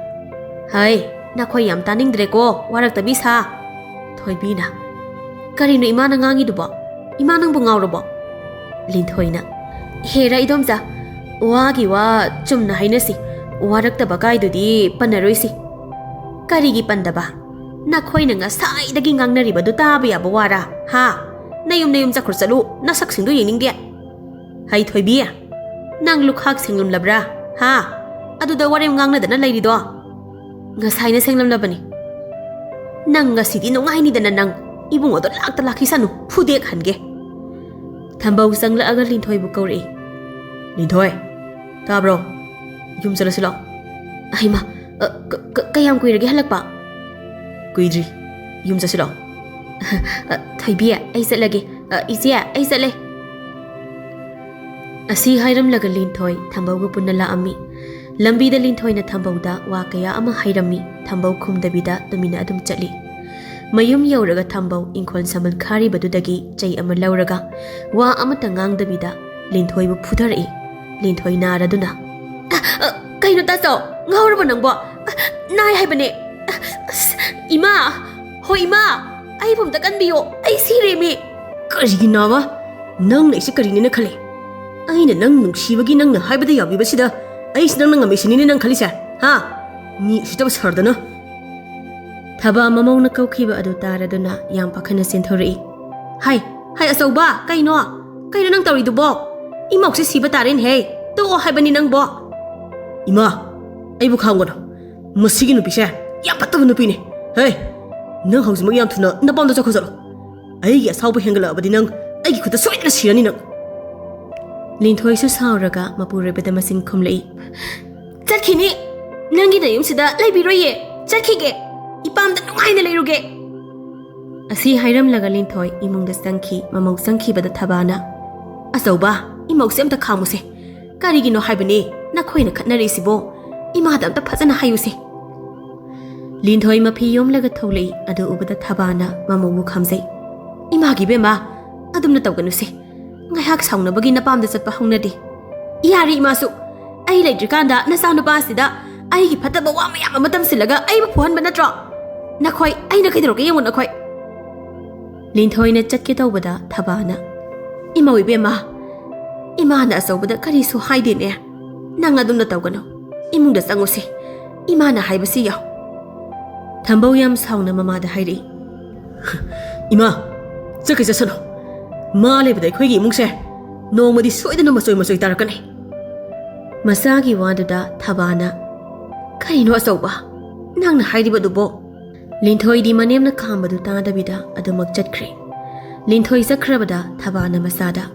"ꯍꯩ, ꯅꯈꯣꯏ ꯌꯥꯝ ꯇꯥꯅꯤꯡꯗ꯭ꯔꯦꯀꯣ, ꯋꯥꯔꯛꯇꯕꯤ ꯁꯥ!" ꯊꯣꯏꯕꯤꯅ, "ꯀꯔꯤꯅꯣ ꯏꯃꯥꯅ ꯉꯥꯡꯉꯤꯗꯨꯕꯣ? ꯏꯃꯥ ꯅꯪꯕꯨ ꯉꯥꯎꯔꯕꯣ?" ꯂꯤꯟꯊꯣꯏꯅ, "ꯍꯦꯔꯥ ꯏꯗꯣꯝꯆꯥ, ꯋꯥꯒꯤ ꯋꯥ ꯆꯨꯝꯅ ꯍꯥꯏꯅꯁꯤ, ꯋꯥꯔꯛꯇꯕ ꯀꯥꯏꯗꯨꯗꯤ ꯄꯟꯅꯔꯣꯏꯁꯤ꯫" "ꯀꯔꯤꯒꯤ ꯄꯟꯗꯕ? ꯅꯈꯣꯏꯅ ꯉꯁꯥꯏꯗꯒꯤ ꯉꯥꯡꯅꯔꯤꯕꯗꯨ ꯇꯥꯕ ꯌꯥꯕ ꯋꯥꯔꯥ, ꯍꯥ? ꯅꯌꯨꯝ ꯅꯌꯨꯝ ꯆꯠꯈ꯭ꯔꯣ ꯆꯠꯂꯨ, ꯅꯁꯛꯁꯤꯡꯗꯣ ꯌꯦꯡꯅꯤꯡꯗꯦ꯫ ꯍꯩ ꯊꯣꯏꯕꯤ, ꯅꯪ ꯂꯨꯈꯥꯛ ꯁꯦꯡꯂꯝꯂꯕ꯭ꯔꯥ? ꯍꯥ? ꯑꯗꯨꯗ ꯋꯥꯔꯦꯝ ꯉꯥꯡꯅꯗꯅ ꯂꯩꯔꯤꯗꯣ? ꯉꯁꯥꯏꯅ ꯁꯦꯡꯂꯝꯂꯕꯅꯤ꯫ ꯅꯪ ꯉꯁꯤꯗꯤ ꯅꯨꯡꯉꯥꯏꯅꯤꯗꯅ ꯅꯪ꯫ ꯏꯕꯨꯡꯉꯣꯗꯣ ꯂꯥꯛꯇ ꯂꯥꯛꯈꯤꯁꯅꯨ, ꯐꯨꯗꯦꯛ ꯍꯟꯒꯦ꯫ ꯊꯝꯕꯧ ꯆꯪꯂꯛꯑꯒ ꯂꯤꯟꯊꯣꯏꯕꯨ ꯀꯧꯔꯛꯏ꯫ ꯂꯤꯟꯊꯣꯏ, ꯇꯥꯕ꯭ꯔꯣ? ꯌꯨꯝ ꯆꯠꯂꯁꯤ ꯂꯥꯛꯑꯣ꯫ ꯍꯩꯃꯥ, ꯑ, ꯀ-, ꯀ-, ꯀꯌꯥꯝ ꯀꯨꯏꯔꯒꯦ ꯍꯜꯂꯛꯄ? ꯀꯨꯏꯗ꯭ꯔꯤ꯫ ꯌꯨꯝ ꯆꯠꯁꯤ ꯂꯥꯛꯑꯣ꯫ ꯑ, ꯊꯣꯏꯕꯤ, ꯑꯩ ꯆꯠꯂꯒꯦ꯫ ꯑ, ꯏꯆꯦ, ꯑꯩ ꯆꯠꯂꯦ꯫ ꯑꯁꯤ ꯍꯥꯏꯔꯝꯂꯒ ꯂꯤꯟꯊꯣꯏ ꯊꯝꯕꯧꯒ ꯄꯨꯟꯅ ꯂꯥꯛꯑꯝꯃꯤ꯫ ꯂꯝꯕꯤꯗ ꯂꯤꯟꯊꯣꯏꯅ ꯊꯝꯕꯧꯗ ꯋꯥ ꯀꯌꯥ ꯑꯃ ꯍꯥꯏꯔꯝꯃꯤ꯫ ꯊꯝꯕꯧ ꯈꯨꯝꯗꯕꯤꯗ ꯇꯨꯃꯤꯟꯅ ꯑꯗꯨꯝ ꯆꯠꯂꯤ꯫ ꯃꯌꯨꯝ ꯌꯧꯔꯒ ꯊꯝꯕꯧ ꯏꯪꯈꯣꯜ ꯁꯝꯕꯜ ꯈꯥꯔꯤꯕꯗꯨꯗꯒꯤ ꯆꯩ ꯑꯃ ꯂꯧꯔꯒ ꯋꯥ ꯑꯃꯠꯇ ꯉꯥꯡꯗꯕꯤꯗ ꯂꯤꯟꯊꯣꯏꯕꯨ ꯐꯨꯊꯔꯛꯏ꯫ ꯂꯤꯟꯊꯣꯏ ꯅꯥꯔꯗꯨꯅ, "ꯑ, ꯑ, ꯀꯩꯅꯣ ꯇꯥꯆꯧ? ꯉꯥꯎꯔꯕꯣ ꯅꯪꯕꯣ? ꯑ, ꯅꯥꯏ ꯍꯥꯏꯕꯅꯦ꯫ ꯑ, ꯑꯁ, ꯏꯃꯥ! ꯍꯣ ꯏꯃꯥ! ꯑꯩꯕꯨ ꯑꯝꯇ ꯀꯟꯕꯤꯌꯣ꯫ ꯑꯩ ꯁꯤꯔꯦꯃꯤ!" "ꯀꯔꯤꯒꯤ ꯅꯥꯕ? ꯅꯪꯅ ꯑꯩꯁꯦ ꯀꯔꯤꯅꯦꯅ ꯈꯜꯂꯤ? ꯑꯩꯅ ꯅꯪ ꯅꯨꯡꯁꯤꯕꯒꯤ ꯅꯪꯅ ꯍꯥꯏꯕꯗ ꯌꯥꯕꯤꯕꯁꯤꯗ ꯑꯩꯁꯤ ꯅꯪꯅ ꯉꯝꯃꯤꯁꯤꯅꯤꯅꯦ ꯅꯪ ꯈꯜꯂꯤꯁꯦ? ꯍꯥ? ꯃꯤ ꯎꯁꯤꯠꯇꯕ ꯁꯥꯔꯗꯅ!" ꯊꯕꯥ ꯃꯃꯧꯅ ꯀꯧꯈꯤꯕ ꯑꯗꯨ ꯇꯥꯔꯗꯨꯅ ꯌꯥꯝ ꯄꯥꯈꯠꯅ ꯆꯦꯟꯊꯣꯔꯛꯏ꯫ "ꯍꯥꯏ, ꯍꯥꯏ ꯑꯆꯧꯕ, ꯀꯩꯅꯣ? ꯀꯩꯅꯣ ꯅꯪ ꯇꯧꯔꯤꯗꯨꯕꯣ? ꯏꯃꯧꯁꯦ ꯁꯤꯕ ꯇꯥꯔꯦꯅꯦꯍꯦ꯫ ꯇꯣꯛꯑꯣ ꯍꯥꯏꯕꯅꯤ ꯅꯪꯕꯣ!" "ꯏꯃꯥ, ꯑꯩꯕꯨ ꯈꯥꯝꯒꯅꯨ꯫ ꯃꯁꯤꯒꯤ ꯅꯨꯄꯤꯁꯦ ꯌꯥꯝ ꯐꯠꯇꯕ ꯅꯨꯄꯤꯅꯦ꯫ ꯍꯦ, ꯅꯪ ꯍꯧꯖꯤꯛꯃꯛ ꯌꯥꯝ ꯊꯨꯅ ꯅꯄꯥꯝꯗ ꯆꯠꯈ꯭ꯔꯣ ꯆꯠꯂꯣ꯫ ꯑꯩꯒꯤ ꯑꯁꯥꯎꯕ ꯍꯦꯟꯒꯠꯂꯛꯑꯕꯗꯤ ꯅꯪ ꯑꯩꯒꯤ ꯈꯨꯠꯇ ꯁꯣꯏꯗꯅ ꯁꯤꯔꯅꯤ ꯅꯪ!" ꯂꯤꯟꯊꯣꯏꯁꯨ ꯁꯥꯎꯔꯒ ꯃꯄꯨꯔꯣꯏꯕꯗ ꯃꯆꯤꯟ ꯈꯨꯝꯂꯛꯏ꯫ "ꯆꯠꯈꯤꯅꯤ꯫ ꯅꯪꯒꯤ ꯅꯌꯨꯝꯁꯤꯗ ꯂꯩꯕꯤꯔꯣꯏꯌꯦ꯫ ꯆꯠꯈꯤꯒꯦ꯫ ꯏꯄꯥꯝꯗ ꯅꯨꯡꯉꯥꯏꯅ ꯂꯩꯔꯨꯒꯦ!" ꯑꯁꯤ ꯍꯥꯏꯔꯝꯂꯒ ꯂꯤꯟꯊꯣꯏ ꯏꯃꯨꯡꯗ ꯆꯪꯈꯤ꯫ ꯃꯃꯧ ꯆꯪꯈꯤꯕꯗ ꯊꯕꯥꯅ, "ꯑꯆꯧꯕ, ꯏꯃꯧꯁꯦ ꯑꯝꯇ ꯈꯥꯝꯃꯨꯁꯦ꯫ ꯀꯔꯤꯒꯤꯅꯣ ꯍꯥꯏꯕꯅꯦ ꯅꯈꯣꯏꯅ ꯈꯠꯅꯔꯤꯁꯤꯕꯣ? ꯏꯃꯥꯗ ꯑꯝꯇ ꯐꯖꯅ ꯍꯥꯏꯌꯨꯁꯦ꯫" ꯂꯤꯟꯊꯣꯏ ꯃꯐꯤ ꯌꯣꯝꯂꯒ ꯊꯣꯛꯂꯛꯏ꯫ ꯑꯗꯨ ꯎꯕꯗ ꯊꯕꯥꯅ ꯃꯃꯧꯕꯨ ꯈꯥꯝꯖꯩ꯫ "ꯏꯃꯥꯒꯤ ꯏꯕꯦꯝꯃ, ꯑꯗꯨꯝꯅ ꯇꯧꯒꯅꯨꯁꯦ꯫ ꯉꯥꯏꯍꯥꯛ ꯁꯥꯎꯅꯕꯒꯤ ꯅꯄꯥꯝꯗ ꯆꯠꯄ ꯍꯧꯅꯗꯦ꯫ ꯌꯥꯔꯦ ꯏꯃꯥꯁꯨ꯫ ꯑꯩ ꯂꯩꯇ꯭ꯔꯤꯀꯥꯟꯗ ꯅꯆꯥꯅꯨꯄꯥꯁꯤꯗ ꯑꯩꯒꯤ ꯐꯠꯇꯕ ꯋꯥ ꯃꯌꯥꯝ ꯑꯃ ꯇꯝꯁꯤꯜꯂꯒ ꯑꯩꯕꯨ ꯐꯨꯍꯟꯕ ꯅꯠꯇ꯭ꯔꯣ? ꯅꯈꯣꯏ, ꯑꯩꯅ ꯀꯩꯗꯧꯔꯛꯀꯦ ꯌꯦꯡꯉꯨ ꯅꯈꯣꯏ꯫" ꯂꯤꯟꯊꯣꯏꯅ ꯆꯠꯀꯦ ꯇꯧꯕꯗ ꯊꯕꯥꯅ, "ꯏꯃꯧ ꯏꯕꯦꯝꯃ, ꯏꯃꯥꯅ ꯑꯆꯧꯕꯗ ꯀꯔꯤꯁꯨ ꯍꯥꯏꯗꯦꯅꯦ꯫ ꯅꯪ ꯑꯗꯨꯝꯅ ꯇꯧꯒꯅꯨ꯫ ꯏꯃꯨꯡꯗ ꯆꯪꯉꯨꯁꯦ꯫ ꯏꯃꯥꯅ ꯍꯥꯏꯕꯁꯤ ꯌꯥꯎ꯫" ꯊꯝꯕꯧ ꯌꯥꯝ ꯁꯥꯎꯅ ꯃꯃꯥꯗ ꯍꯥꯏꯔꯛꯏ꯫ "ꯏꯃꯥ, ꯆꯠꯈꯤ ꯆꯠꯁꯅꯨ꯫ ꯃꯥ ꯂꯩꯕꯗ ꯑꯩꯈꯣꯏꯒꯤ ꯏꯃꯨꯡꯁꯦ ꯅꯣꯡꯃꯗꯤ ꯁꯣꯏꯗꯅ ꯃꯆꯣꯏ ꯃꯆꯣꯏ ꯇꯥꯔꯛꯀꯅꯤ꯫ ꯃꯆꯥꯒꯤ ꯋꯥꯗꯨꯗ ꯊꯕꯥꯅ, "ꯀꯔꯤꯅꯣ ꯑꯆꯧꯕ? ꯅꯪꯅ ꯍꯥꯏꯔꯤꯕꯗꯨꯕꯣ?" ꯂꯤꯟꯊꯣꯏꯗꯤ ꯃꯅꯦꯝꯅ ꯈꯥꯝꯕꯗꯨ ꯇꯥꯗꯕꯤꯗ ꯑꯗꯨꯃꯛ ꯆꯠꯈ꯭ꯔꯦ꯫ ꯂꯤꯟꯊꯣꯏ ꯆꯠꯈ꯭ꯔꯕꯗ ꯊꯕꯥꯅ ꯃꯆꯥꯗ,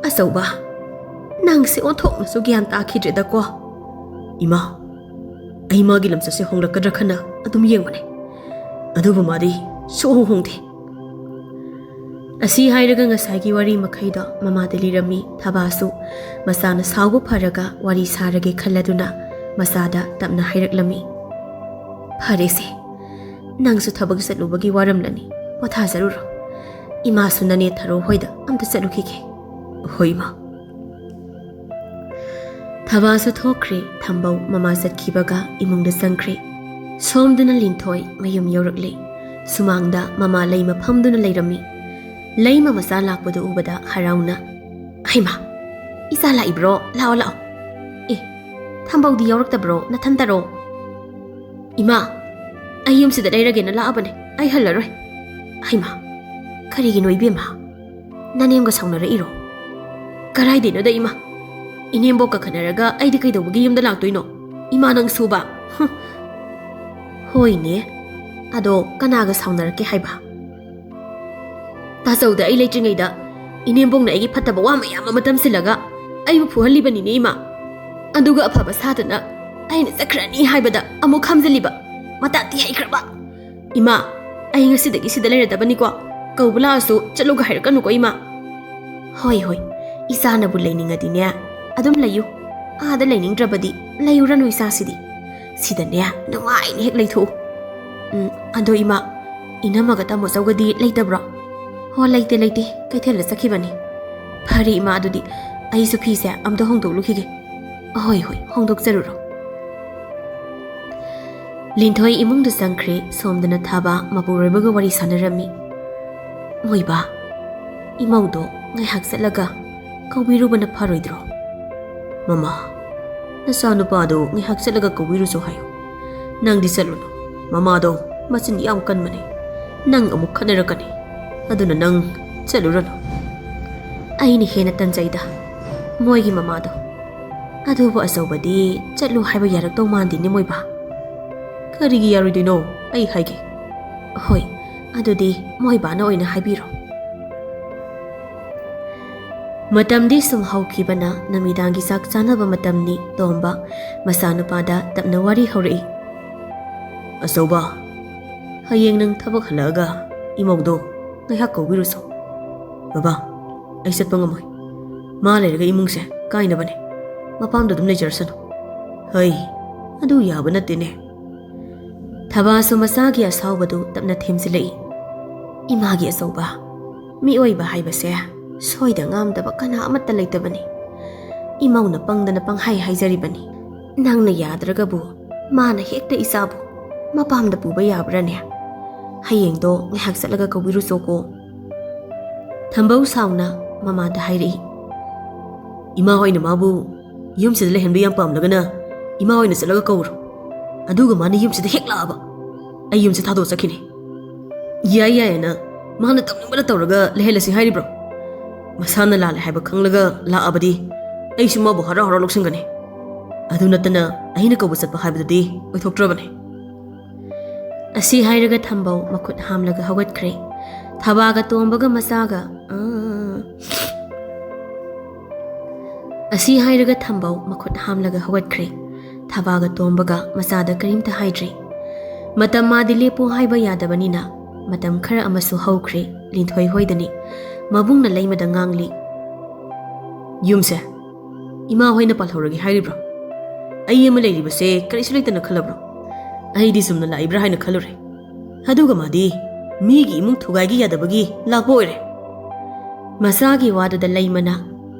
"ꯑꯆꯧꯕ, ꯅꯪꯁꯦ ꯑꯣꯟꯊꯣꯛꯅꯁꯨ ꯒ꯭ꯌꯥꯟ ꯇꯥꯈꯤꯗ꯭ꯔꯦꯗꯀꯣ꯫" "ꯏꯃꯥ, ꯑꯩ ꯃꯥꯒꯤ ꯂꯝꯆꯠꯁꯦ ꯍꯣꯡꯂꯛꯀꯗ꯭ꯔꯥ ꯈꯟꯅ ꯑꯗꯨꯝ ꯌꯦꯡꯕꯅꯦ, ꯑꯗꯨꯕꯨ ꯃꯥꯗꯤ ꯁꯨꯛꯍꯣꯡ ꯍꯣꯡꯗꯦ꯫" ꯑꯁꯤ ꯍꯥꯏꯔꯒ ꯉꯁꯥꯏꯒꯤ ꯋꯥꯔꯤ ꯃꯈꯩꯗꯣ ꯃꯃꯥꯗ ꯂꯤꯔꯝꯃꯤ꯫ ꯊꯕꯥꯁꯨ ꯃꯆꯥꯅ ꯁꯥꯎꯕ ꯐꯔꯒ ꯋꯥꯔꯤ ꯁꯥꯔꯒꯦ ꯈꯜꯂꯗꯨꯅ ꯃꯆꯥꯗ ꯇꯞꯅ ꯍꯥꯏꯔꯛꯂꯝꯃꯤ, "ꯐꯔꯦꯁꯦ, ꯅꯪꯁꯨ ꯊꯕꯛ ꯆꯠꯂꯨꯕꯒꯤ ꯋꯥꯔꯝꯂꯅꯤ, ꯄꯣꯊꯥꯖꯔꯨꯔꯣ꯫ ꯏꯃꯥꯁꯨ ꯅꯅꯦ ꯊꯔꯣ ꯍꯣꯏꯗ ꯑꯝꯇ ꯆꯠꯂꯨꯈꯤꯒꯦ꯫" "ꯍꯣꯏ, ꯏꯃꯥ꯫" ꯊꯕꯥꯁꯨ ꯊꯣꯛꯈ꯭ꯔꯦ꯫ ꯊꯝꯕꯧ ꯃꯃꯥ ꯆꯠꯈꯤꯕꯒ ꯏꯃꯨꯡꯗ ꯆꯪꯈ꯭ꯔꯦ꯫ ꯁꯣꯝꯗꯅ ꯂꯤꯟꯊꯣꯏ ꯃꯌꯨꯝ ꯌꯧꯔꯛꯂꯦ꯫ ꯁꯨꯃꯥꯡꯗ ꯃꯃꯥ ꯂꯩꯃ ꯐꯝꯗꯨꯅ ꯂꯩꯔꯝꯃꯤ꯫ ꯂꯩꯃ ꯃꯆꯥ ꯂꯥꯛꯄꯗꯨ ꯎꯕꯗ ꯍꯔꯥꯎꯅ, "ꯍꯩꯃꯥ, ꯏꯆꯥ ꯂꯥꯛꯏꯕ꯭ꯔꯣ? ꯂꯥꯛꯑꯣ, ꯂꯥꯛꯑꯣ꯫ ꯑꯦ, ꯊꯝꯕꯧꯗꯤ ꯌꯥꯎꯔꯛꯇꯕ꯭ꯔꯣ? ꯅꯊꯟꯇꯔꯣ?" "ꯏꯃꯥ, ꯑꯩ ꯌꯨꯝꯁꯤꯗ ꯂꯩꯔꯒꯦꯅ ꯂꯥꯛꯑꯕꯅꯦ꯫ ꯑꯩ ꯍꯜꯂꯔꯣꯏ꯫" "ꯍꯩꯃꯥ, ꯀꯔꯤꯒꯤꯅꯣ ꯏꯕꯦꯝꯃ? ꯅꯅꯦꯝꯒ ꯁꯥꯎꯅꯔꯛꯏꯔꯣ?" "ꯀꯔꯥꯏꯗꯩꯅꯣꯗ ꯏꯃꯥ, ꯏꯅꯦꯝꯕꯣꯛꯀ ꯈꯠꯅꯔꯒ ꯑꯩꯗꯤ ꯀꯩꯗꯧꯕꯒꯤ ꯌꯨꯝꯗ ꯂꯥꯛꯇꯣꯏꯅꯣ? ꯏꯃꯥ ꯅꯪꯁꯨꯕ꯫" "ꯍꯨꯝ꯫ ꯍꯣꯏꯅꯦ, ꯑꯗꯣ ꯀꯅꯥꯒ ꯁꯥꯎꯅꯔꯛꯀꯦ ꯍꯥꯏꯕ?" "ꯇꯥꯆꯧꯗ ꯑꯩ ꯂꯩꯇ꯭ꯔꯤꯉꯩꯗ ꯏꯅꯦꯝꯕꯣꯛꯅ ꯑꯩꯒꯤ ꯐꯠꯇꯕ ꯋꯥ ꯃꯌꯥꯝ ꯑꯃ ꯇꯝꯁꯤꯜꯂꯒ ꯑꯩꯕꯨ ꯐꯨꯍꯜꯂꯤꯕꯅꯤꯅꯦ ꯏꯃꯥ꯫ ꯑꯗꯨꯒ ꯑꯐꯕ ꯁꯥꯗꯅ ꯑꯩꯅ ꯆꯠꯈ꯭ꯔꯅꯤ ꯍꯥꯏꯕꯗ ꯑꯃꯨꯛ ꯈꯥꯝꯖꯤꯜꯂꯤꯕ꯫ ꯃꯇꯥ ꯇꯤ ꯍꯩꯈ꯭ꯔꯕ꯫ ꯏꯃꯥ, ꯑꯩ ꯉꯁꯤꯗꯒꯤ ꯁꯤꯗ ꯂꯩꯔꯗꯕꯅꯤꯀꯣ꯫ ꯀꯧꯕ ꯂꯥꯛꯑꯁꯨ ꯆꯠꯂꯨꯒ ꯍꯥꯏꯔꯛꯀꯅꯨꯀꯣ ꯏꯃꯥ꯫" "ꯍꯣꯏ, ꯍꯣꯏ, ꯏꯆꯥꯅꯕꯨ ꯂꯩꯅꯤꯡꯉꯗꯤꯅꯦ, ꯑꯗꯨꯝ ꯂꯩꯌꯨ꯫ ꯑꯥꯗ ꯂꯩꯅꯤꯡꯗ꯭ꯔꯕꯗꯤ ꯂꯩꯔꯨꯔꯅꯨ ꯏꯆꯥꯁꯤꯗꯤ꯫ ꯁꯤꯗꯅꯦ ꯅꯨꯡꯉꯥꯏꯅ ꯍꯦꯛ ꯂꯩꯊꯣꯛꯎ꯫ ꯎꯝ, ꯑꯗꯣ ꯏꯃꯥ, ꯏꯅꯝꯃꯒ ꯇꯥꯃꯣ ꯆꯧꯒꯗꯤ ꯂꯩꯇꯕ꯭ꯔꯣ?" "ꯍꯣ, ꯂꯩꯇꯦ, ꯂꯩꯇꯦ, ꯀꯩꯊꯦꯜꯗ ꯆꯠꯈꯤꯕꯅꯤ꯫" "ꯐꯔꯦ ꯏꯃꯥ, ꯑꯗꯨꯗꯤ ꯑꯩꯁꯨ ꯐꯤꯁꯦ ꯑꯝꯇ ꯍꯣꯡꯗꯣꯛꯂꯨꯈꯤꯒꯦ꯫" "ꯍꯣꯏ, ꯍꯣꯏ, ꯍꯣꯡꯗꯣꯛꯆꯔꯨꯔꯣ꯫" ꯂꯤꯟꯊꯣꯏ ꯏꯃꯨꯡꯗ ꯆꯪꯈ꯭ꯔꯦ꯫ ꯁꯣꯝꯗꯅ ꯊꯥꯕ ꯃꯄꯨꯔꯣꯏꯕꯒ ꯋꯥꯔꯤ ꯁꯥꯟꯅꯔꯝꯃꯤ꯫ "ꯃꯣꯏꯕꯥ, ꯏꯃꯧꯗꯣ ꯉꯥꯏꯍꯥꯛ ꯆꯠꯂꯒ ꯀꯧꯕꯤꯔꯨꯕꯅ ꯐꯔꯣꯏꯗ꯭ꯔꯣ?" "ꯃꯃꯥ, ꯅꯆꯥꯅꯨꯄꯥꯗꯣ ꯉꯥꯏꯍꯥꯛ ꯆꯠꯂꯒ ꯀꯧꯕꯤꯔꯨꯆꯣ ꯍꯥꯏꯌꯨ꯫ ꯅꯪꯗꯤ ꯆꯠꯂꯨꯅꯨ꯫ ꯃꯃꯥꯗꯣ ꯃꯆꯤꯟ ꯌꯥꯝ ꯀꯟꯕꯅꯦ꯫ ꯅꯪ ꯑꯃꯨꯛ ꯈꯠꯅꯔꯛꯀꯅꯤ꯫ ꯑꯗꯨꯅ ꯅꯪ ꯆꯠꯂꯨꯔꯅꯨ꯫" ꯑꯩꯅ ꯍꯦꯟꯅ ꯇꯟꯖꯩꯗ, ꯃꯣꯏꯒꯤ ꯃꯃꯥꯗꯣ꯫ ꯑꯗꯨꯕꯨ ꯑꯆꯧꯕꯗꯤ ꯆꯠꯂꯨ ꯍꯥꯏꯕ ꯌꯥꯔꯛꯇꯧ ꯃꯥꯟꯗꯦꯅꯦ, ꯃꯣꯏꯕꯥ꯫ ꯀꯔꯤꯒꯤ ꯌꯥꯔꯣꯏꯗꯣꯏꯅꯣ? ꯑꯩ ꯍꯥꯏꯒꯦ꯫ ꯍꯣꯏ, ꯑꯗꯨꯗꯤ ꯃꯣꯏꯕꯥꯅ ꯑꯣꯏꯅ ꯍꯥꯏꯕꯤꯔꯣ꯫ ꯃꯇꯝꯗꯤ ꯁꯨꯝ ꯍꯧꯈꯤꯕꯅ ꯅꯨꯃꯤꯗꯥꯡꯒꯤ ꯆꯥꯛ ꯆꯥꯅꯕ ꯃꯇꯝꯅꯤ꯫ ꯇꯣꯝꯕ ꯃꯆꯥꯅꯨꯄꯥꯗ ꯇꯞꯅ ꯋꯥꯔꯤ ꯍꯧꯔꯛꯏ꯫ "ꯑꯆꯧꯕ, ꯍꯌꯦꯡ ꯅꯪ ꯊꯕꯛ ꯍꯜꯂꯛꯑꯒ ꯏꯃꯧꯗꯣ ꯉꯥꯏꯍꯥꯛ ꯀꯧꯕꯤꯔꯨꯁꯣ꯫ ꯕꯕꯥ, ꯑꯩ ꯆꯠꯄ ꯉꯝꯃꯣꯏ꯫ ꯃꯥ ꯂꯩꯔꯒ ꯏꯃꯨꯡꯁꯦ ꯀꯥꯏꯅꯕꯅꯦ꯫ ꯃꯄꯥꯝꯗ ꯑꯗꯨꯝ ꯂꯩꯖꯔꯁꯅꯨ꯫" "ꯍꯩ, ꯑꯗꯨ ꯌꯥꯕ ꯅꯠꯇꯦꯅꯦ꯫" ꯊꯕꯥꯁꯨ ꯃꯆꯥꯒꯤ ꯑꯁꯥꯎꯕꯗꯨ ꯇꯞꯅ ꯊꯦꯝꯖꯤꯜꯂꯛꯏ꯫ "ꯏꯃꯥꯒꯤ ꯑꯆꯧꯕ, ꯃꯤꯑꯣꯏꯕ ꯍꯥꯏꯕꯁꯦ ꯁꯣꯏꯗ ꯉꯥꯝꯗꯕ ꯀꯅꯥ ꯑꯃꯠꯇ ꯂꯩꯇꯕꯅꯤ꯫ ꯏꯃꯧꯅ ꯄꯪꯗꯅ ꯄꯪꯍꯥꯏ ꯍꯥꯏꯖꯔꯤꯕꯅꯤ꯫ ꯅꯪꯅ ꯌꯥꯗ꯭ꯔꯒꯕꯨ ꯃꯥꯅ ꯍꯦꯛꯇ ꯏꯆꯥꯕꯨ ꯃꯄꯥꯝꯗ ꯄꯨꯕ ꯌꯥꯕ꯭ꯔꯥꯅꯦ? ꯍꯌꯦꯡꯗꯣ ꯉꯥꯏꯍꯥꯛ ꯆꯠꯂꯒ ꯀꯧꯕꯤꯔꯨꯆꯣꯀꯣ꯫" ꯊꯝꯕꯧ ꯁꯥꯎꯅ ꯃꯃꯥꯗ ꯍꯥꯏꯔꯛꯏ꯫ "ꯏꯃꯥ ꯍꯣꯏꯅ ꯃꯥꯕꯨ ꯌꯨꯝꯁꯤꯗ ꯂꯩꯍꯟꯕ ꯌꯥꯝ ꯄꯥꯝꯂꯒꯅ ꯏꯃꯥ ꯍꯣꯏꯅ ꯆꯠꯂꯒ ꯀꯧꯔꯣ꯫ ꯑꯗꯨꯒ ꯃꯥꯅ ꯌꯨꯝꯁꯤꯗ ꯍꯦꯛ ꯂꯥꯛꯑꯕ ꯑꯩ ꯌꯨꯝꯁꯦ ꯊꯥꯗꯣꯛꯑ ꯆꯠꯈꯤꯅꯤ꯫ ꯌꯥꯏ ꯌꯥꯏꯌꯦꯅ ꯃꯥꯅ ꯇꯧꯅꯤꯡꯕꯗ ꯇꯧꯔꯒ ꯂꯩꯍꯜꯂꯁꯤ ꯍꯥꯏꯔꯤꯕ꯭ꯔꯣ? ꯃꯁꯥꯅ ꯂꯥꯜꯂꯦ ꯍꯥꯏꯕ ꯈꯪꯂꯒ ꯂꯥꯛꯑꯕꯗꯤ ꯑꯩꯁꯨ ꯃꯥꯕꯨ ꯍꯔꯥꯎ ꯍꯔꯥꯎ ꯂꯧꯁꯤꯟꯒꯅꯤ꯫ ꯑꯗꯨ ꯅꯠꯇꯅ ꯑꯩꯅ ꯀꯧꯕ ꯆꯠꯄ ꯍꯥꯏꯕꯗꯨꯗꯤ ꯑꯣꯏꯊꯣꯛꯇ꯭ꯔꯕꯅꯤ꯫" ꯑꯁꯤ ꯍꯥꯏꯔꯒ ꯊꯝꯕꯧ ꯃꯈꯨꯠ ꯍꯥꯝꯂꯒ ꯍꯧꯒꯠꯈ꯭ꯔꯦ꯫ ꯊꯕꯥꯒ ꯇꯣꯝꯕꯒ ꯃꯆꯥꯒ, ꯑ, ꯑꯁꯤ ꯍꯥꯏꯔꯒ ꯊꯝꯕꯧ ꯃꯈꯨꯠ ꯍꯥꯝꯂꯒ ꯍꯧꯒꯠꯈ꯭ꯔꯦ꯫ ꯊꯕꯥꯒ ꯇꯣꯝꯕꯒ ꯃꯆꯥꯗ ꯀꯔꯤꯝꯇ ꯍꯥꯏꯗ꯭ꯔꯤ꯫ ꯃꯇꯝ ꯃꯥꯗꯤ ꯂꯦꯞꯄꯣ ꯍꯥꯏꯕ ꯌꯥꯗꯕꯅꯤꯅ ꯃꯇꯝ ꯈꯔ ꯑꯃꯁꯨ ꯍꯧꯈ꯭ꯔꯦ꯫ ꯂꯤꯟꯊꯣꯏ ꯍꯣꯏꯗꯅꯤ꯫ ꯃꯕꯨꯡꯅ ꯂꯩꯃꯗ ꯉꯥꯡꯂꯤ꯫ "ꯌꯨꯝꯁꯦ ꯏꯃꯥ ꯍꯣꯏꯅ ꯄꯥꯜꯍꯧꯔꯒꯦ ꯍꯥꯏꯔꯤꯕ꯭ꯔꯣ? ꯑꯩ ꯑꯃ ꯂꯩꯔꯤꯕꯁꯦ ꯀꯔꯤꯁꯨ ꯂꯩꯇꯅ ꯈꯜꯂꯕ꯭ꯔꯣ? ꯑꯩꯗꯤ ꯆꯨꯝꯅ ꯂꯥꯛꯏꯕ꯭ꯔꯥ ꯍꯥꯏꯅ ꯈꯜꯂꯨꯔꯦ꯫ ꯑꯗꯨꯒ ꯃꯥꯗꯤ ꯃꯤꯒꯤ ꯏꯃꯨꯡ ꯊꯨꯒꯥꯏꯒꯤ ꯌꯥꯗꯕꯒꯤ ꯂꯥꯛꯄ ꯑꯣꯏꯔꯦ꯫" ꯃꯆꯥꯒꯤ ꯋꯥꯗꯨꯗ ꯂꯩꯃꯅ,